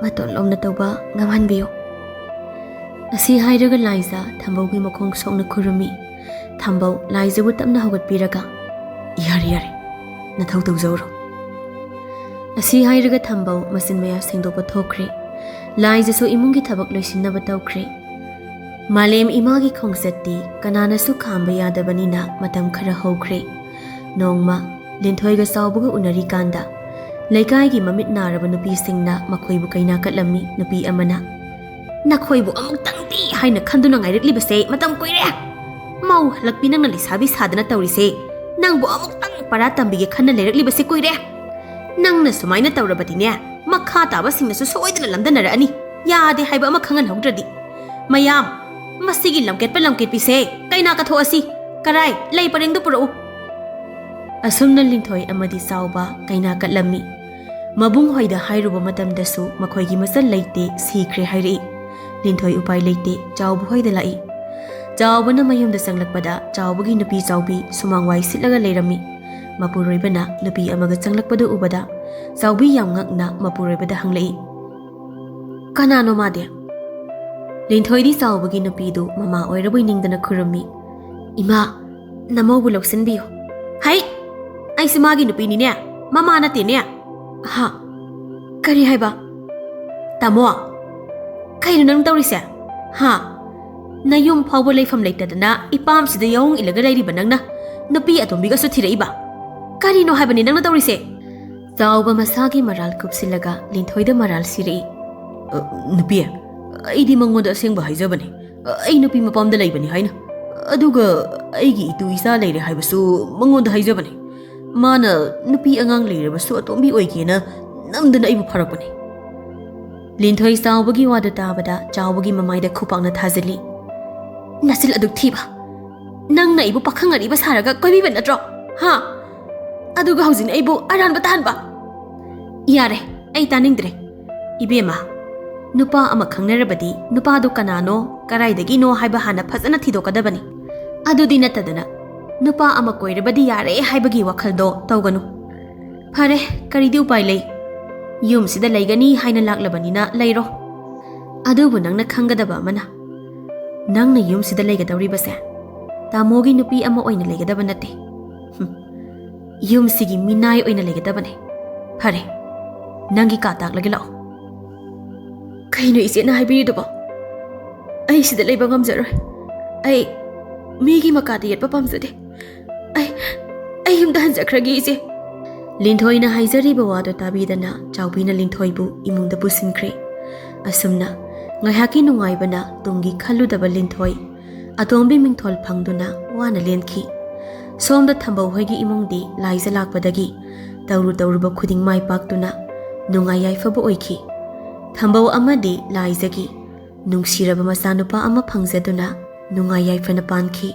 ꯃꯇꯣꯟ ꯂꯣꯝꯅ ꯇꯧꯕ ꯉꯝꯍꯟꯕꯤꯌꯨ꯫" ꯑꯁꯤ ꯍꯥꯏꯔꯒ ꯂꯥꯏꯖ ꯊꯝꯕꯧꯒꯤ ꯃꯈꯣꯡ ꯁꯣꯛꯅ ꯈꯨꯔꯨꯝꯃꯤ꯫ ꯊꯝꯕꯧ ꯂꯥꯏꯖꯕꯨ ꯇꯞꯅ ꯍꯧꯒꯠꯄꯤꯔꯒ, "ꯌꯥꯔꯦ, ꯌꯥꯔꯦ, ꯅꯊꯧ ꯇꯧꯖꯧꯔꯣ꯫" ꯑꯁꯤ ꯍꯥꯏꯔꯒ ꯊꯝꯕꯧ ꯃꯆꯤꯟ ꯃꯌꯥ ꯁꯦꯡꯗꯣꯛꯄ ꯊꯣꯛꯈ꯭ꯔꯦ꯫ ꯂꯥꯏꯖꯁꯨ ꯏꯃꯨꯡꯒꯤ ꯊꯕꯛ ꯂꯣꯏꯁꯤꯟꯅꯕ ꯇꯧꯈ꯭ꯔꯦ꯫ ꯃꯥꯂꯦꯝ ꯏꯃꯥꯒꯤ ꯈꯣꯡꯆꯠꯇꯤ ꯀꯅꯥꯅꯁꯨ ꯈꯥꯝꯕ ꯌꯥꯗꯕꯅꯤꯅ ꯃꯇꯝ ꯈꯔ ꯍꯧꯈ꯭ꯔꯦ꯫ ꯅꯣꯡꯃ ꯂꯤꯟꯊꯣꯏꯒ ꯆꯥꯎꯕꯒ ꯎꯅꯔꯤꯀꯥꯟꯗ ꯂꯩꯀꯥꯏꯒꯤ ꯃꯃꯤꯠ ꯅꯥꯔꯕ ꯅꯨꯄꯤꯁꯤꯡꯅ ꯃꯈꯣꯏꯕꯨ ꯀꯩꯅꯥ ꯀꯠꯂꯝꯃꯤ꯫ ꯅꯨꯄꯤ ꯑꯃꯅ, "ꯅꯈꯣꯏꯕꯨ ꯑꯃꯨꯛꯇꯪꯗꯤ ꯍꯥꯏꯅ ꯈꯟꯗꯨꯅ ꯉꯥꯏꯔꯛꯂꯤꯕꯁꯦ ꯃꯇꯝ ꯀꯨꯏꯔꯦ꯫ ꯃꯧ ꯍꯜꯂꯛꯄꯤ ꯅꯪꯅ ꯂꯩꯁꯥꯕꯤ ꯁꯥꯗꯅ ꯇꯧꯔꯤꯁꯦ, ꯅꯪꯕꯨ ꯑꯃꯨꯛꯇꯪ ꯄꯔꯥ ꯇꯝꯕꯤꯒꯦ ꯈꯟꯅ ꯂꯩꯔꯛꯂꯤꯕꯁꯦ ꯀꯨꯏꯔꯦ꯫ ꯅꯪꯅ ꯁꯨꯃꯥꯏꯅ ꯇꯧꯔꯕꯗꯤꯅꯦ, ꯃꯈꯥ ꯇꯥꯕꯁꯤꯡꯅꯁꯨ ꯁꯣꯏꯗꯅ ꯂꯝꯗꯅꯔꯛꯑꯅꯤ꯫ ꯌꯥꯗꯦ ꯍꯥꯏꯕ ꯑꯃ ꯈꯪꯍꯟꯍꯧꯗ꯭ꯔꯗꯤ꯫ ꯃꯌꯥꯝ, ꯃꯁꯤꯒꯤ ꯂꯝꯀꯦꯠꯄ ꯂꯝꯀꯦꯠꯄꯤꯁꯦ ꯀꯩꯅꯥ ꯀꯠꯊꯣꯛꯑꯁꯤ꯫ "ꯀꯔꯥꯏ? ꯂꯩ ꯄꯔꯦꯡꯗꯨ ꯄꯨꯔꯛꯎ!" ꯑꯁꯨꯝꯅ ꯂꯤꯟꯊꯣꯏ ꯑꯃꯗꯤ ꯆꯥꯎꯕ ꯀꯩꯅꯥ ꯀꯠꯂꯝꯃꯤ꯫ ꯃꯕꯨꯡ ꯍꯣꯏꯗ ꯍꯥꯏꯔꯨꯕ ꯃꯇꯝꯗꯁꯨ ꯃꯈꯣꯏꯒꯤ ꯃꯆꯜ ꯂꯩꯇꯦ, ꯁꯤꯈ꯭ꯔꯦ ꯍꯥꯏꯔꯛꯏ꯫ ꯂꯤꯟꯊꯣꯏ ꯎꯄꯥꯏ ꯂꯩꯇꯦ, ꯆꯥꯎꯕ ꯍꯣꯏꯗ ꯂꯥꯛꯏ꯫ ꯆꯥꯎꯕꯅ ꯃꯌꯨꯝꯗ ꯆꯪꯂꯛꯄꯗ ꯆꯥꯎꯕꯒꯤ ꯅꯨꯄꯤ ꯆꯥꯎꯕꯤ ꯁꯨꯃꯥꯡ ꯋꯥꯏ ꯁꯤꯠꯂꯒ ꯂꯩꯔꯝꯃꯤ꯫ ꯃꯄꯨꯔꯣꯏꯕꯅ ꯅꯨꯄꯤ ꯑꯃꯒ ꯆꯪꯂꯛꯄꯗꯨ ꯎꯕꯗ ꯆꯥꯎꯕꯤ ꯌꯥꯝ ꯉꯛꯅ ꯃꯄꯨꯔꯣꯏꯕꯗ ꯍꯪꯂꯛꯏ, "ꯀꯅꯥꯅꯣ ꯃꯥꯗꯤ?" ꯂꯤꯟꯊꯣꯏꯗꯤ ꯆꯥꯎꯕꯒꯤ ꯅꯨꯄꯤꯗꯨ ꯃꯃꯥ ꯑꯣꯏꯔꯕꯣꯏ ꯅꯤꯡꯗꯅ ꯈꯨꯔꯨꯝꯃꯤ꯫ "ꯏꯃꯥ, ꯅꯃꯧꯕꯨ ꯂꯧꯁꯤꯟꯕꯤꯌꯨ꯫" "ꯍꯩ! ꯑꯩꯁꯨ ꯃꯥꯒꯤ ꯅꯨꯄꯤꯅꯤꯅꯦ, ꯃꯃꯥ ꯅꯠꯇꯦꯅꯦ꯫" "ꯍꯥ? ꯀꯔꯤ ꯍꯥꯏꯕ?" "ꯇꯥꯃꯣ, ꯀꯩꯅꯣ ꯅꯪ ꯇꯧꯔꯤꯁꯦ? ꯍꯥ? ꯅꯌꯨꯝ ꯐꯥꯎꯕ ꯂꯩꯐꯝ ꯂꯩꯇꯗꯅ ꯏꯄꯥꯝꯁꯤꯗ ꯌꯥꯑꯣꯡ ꯏꯜꯂꯒ ꯂꯩꯔꯤꯕ ꯅꯪꯅ ꯅꯨꯄꯤ ꯑꯇꯣꯝꯕꯤꯒꯁꯨ ꯊꯤꯔꯛꯏꯕ? ꯀꯔꯤꯅꯣ ꯍꯥꯏꯕꯅꯤ ꯅꯪꯅ ꯇꯧꯔꯤꯁꯦ?" ꯆꯥꯎꯕ ꯃꯁꯥꯒꯤ ꯃꯔꯥꯜ ꯀꯨꯞꯁꯤꯜꯂꯒ ꯂꯤꯟꯊꯣꯏꯗ ꯃꯔꯥꯜ ꯁꯤꯔꯛꯏ꯫ "ꯑ, ꯅꯨꯄꯤ, ꯑꯩꯗꯤ ꯃꯉꯣꯟꯗ ꯑꯁꯦꯡꯕ ꯍꯥꯏꯖꯕꯅꯤ꯫ ꯑꯩ ꯅꯨꯄꯤ ꯃꯄꯥꯝꯗ ꯂꯩꯕꯅꯤ ꯍꯥꯏꯅ꯫ ꯑꯗꯨꯒ ꯑꯩꯒꯤ ꯏꯇꯨ ꯏꯆꯥ ꯂꯩꯔꯦ ꯍꯥꯏꯕꯁꯨ ꯃꯉꯣꯟꯗ ꯍꯥꯏꯖꯕꯅꯤ꯫ ꯃꯥꯅ ꯅꯨꯄꯤ ꯑꯉꯥꯡ ꯂꯩꯔꯕꯁꯨ ꯑꯇꯣꯝꯕꯤ ꯑꯣꯏꯒꯦꯅ ꯅꯝꯗꯅ ꯑꯩꯕꯨ ꯐꯥꯔꯛꯄꯅꯤ꯫" ꯂꯤꯟꯊꯣꯏ ꯆꯥꯎꯕꯒꯤ ꯋꯥꯗꯨ ꯇꯥꯕꯗ ꯆꯥꯎꯕꯒꯤ ꯃꯃꯥꯏꯗ ꯈꯨꯄꯥꯛꯅ ꯊꯥꯖꯤꯜꯂꯤ꯫ "ꯅꯆꯤꯜ ꯑꯗꯨꯛ ꯊꯤꯕ! ꯅꯪꯅ ꯑꯩꯕꯨ ꯄꯥꯈꯪ ꯑꯔꯤꯕ ꯁꯥꯔꯒ ꯀꯣꯏꯕꯤꯕ ꯅꯠꯇ꯭ꯔꯣ? ꯍꯥ? ꯑꯗꯨꯒ ꯍꯧꯖꯤꯛꯅ ꯑꯩꯕꯨ ꯑꯔꯥꯟꯕ ꯇꯥꯍꯟꯕ?" "ꯌꯥꯔꯦ, ꯑꯩ ꯇꯥꯅꯤꯡꯗ꯭ꯔꯦ꯫ ꯏꯕꯦꯝꯃ, ꯅꯨꯄꯥ ꯑꯃ ꯈꯪꯅꯔꯕꯗꯤ ꯅꯨꯄꯥꯗꯨ ꯀꯅꯥꯅꯣ, ꯀꯗꯥꯏꯗꯒꯤꯅꯣ ꯍꯥꯏꯕ ꯍꯥꯟꯅ ꯐꯖꯅ ꯊꯤꯗꯣꯛꯀꯗꯕꯅꯤ꯫ ꯑꯗꯨꯗꯤ ꯅꯠꯇꯗꯅ ꯅꯨꯄꯥ ꯑꯃ ꯀꯣꯏꯔꯕꯗꯤ ꯌꯥꯔꯦ ꯍꯥꯏꯕꯒꯤ ꯋꯥꯈꯜꯗꯣ ꯇꯧꯒꯅꯨ꯫ ꯐꯔꯦ, ꯀꯔꯤꯗꯤ ꯎꯄꯥꯏ ꯂꯩ? ꯌꯨꯝꯁꯤꯗ ꯂꯩꯒꯅꯤ ꯍꯥꯏꯅ ꯂꯥꯛꯂꯕꯅꯤꯅ ꯂꯩꯔꯣ꯫ ꯑꯗꯨꯕꯨ ꯅꯪꯅ ꯈꯪꯒꯗꯕ ꯑꯃꯅ, ꯅꯪꯅ ꯌꯨꯝꯁꯤꯗ ꯂꯩꯒꯗꯧꯔꯤꯕꯁꯦ ꯇꯥꯃꯣꯒꯤ ꯅꯨꯄꯤ ꯑꯃ ꯑꯣꯏꯅ ꯂꯩꯒꯗꯕ ꯅꯠꯇꯦ꯫ ꯍꯨꯝ, ꯌꯨꯝꯁꯤꯒꯤ ꯃꯤꯅꯥꯏ ꯑꯣꯏꯅ ꯂꯩꯒꯗꯕꯅꯦ꯫ ꯐꯔꯦ, ꯅꯪꯒꯤ ꯀꯥ ꯇꯥꯛꯂꯒꯦ, ꯂꯥꯛꯑꯣ꯫" "ꯀꯩꯅꯣ ꯏꯆꯦꯅ ꯍꯥꯏꯕꯤꯔꯤꯗꯨꯕꯣ? ꯑꯩ ꯁꯤꯗ ꯂꯩꯕ ꯉꯝꯖꯔꯣꯏ꯫ ꯑꯩ ꯃꯤꯒꯤ ꯃꯀꯥꯗ ꯌꯦꯠꯄ ꯄꯥꯝꯖꯗꯦ꯫ ꯑꯩ, ꯑꯩ ꯌꯨꯝꯗ ꯍꯟꯖꯈ꯭ꯔꯒꯦ, ꯏꯆꯦ꯫" ꯂꯤꯟꯊꯣꯏꯅ ꯍꯥꯏꯖꯔꯤꯕ ꯋꯥꯗꯨ ꯇꯥꯕꯤꯗꯅ ꯆꯥꯎꯕꯤꯅ ꯂꯤꯟꯊꯣꯏꯕꯨ ꯏꯃꯨꯡꯗ ꯄꯨꯁꯤꯟꯈ꯭ꯔꯦ꯫ ꯑꯁꯨꯝꯅ ꯉꯥꯏꯍꯥꯛꯀꯤ ꯅꯨꯡꯉꯥꯏꯕꯅ ꯇꯨꯡꯒꯤ ꯈꯜꯂꯨꯗꯕ ꯂꯤꯟꯊꯣꯏ ꯑꯇꯣꯝꯕꯤ ꯃꯤꯡꯊꯣꯜ ꯐꯪꯗꯨꯅ ꯋꯥꯅ ꯂꯦꯟꯈꯤ꯫ ꯁꯣꯝꯗ ꯊꯝꯕꯧ ꯍꯣꯏꯒꯤ ꯏꯃꯨꯡꯗꯤ ꯂꯥꯏꯖ ꯂꯥꯛꯄꯗꯒꯤ ꯇꯧꯔꯨ ꯇꯧꯔꯨꯕ ꯈꯨꯗꯤꯡ ꯃꯥꯏ ꯄꯥꯛꯇꯨꯅ ꯅꯨꯡꯉꯥꯏ ꯌꯥꯏꯐꯕ ꯑꯣꯏꯈꯤ꯫ ꯊꯝꯕꯧ ꯑꯃꯗꯤ ꯂꯥꯏꯖꯒꯤ ꯅꯨꯡꯁꯤꯔꯕ ꯃꯆꯥꯅꯨꯄꯥ ꯑꯃ ꯐꯪꯖꯗꯨꯅ ꯅꯨꯡꯉꯥꯏ ꯌꯥꯏꯐꯅ ꯄꯥꯟꯈꯤ꯫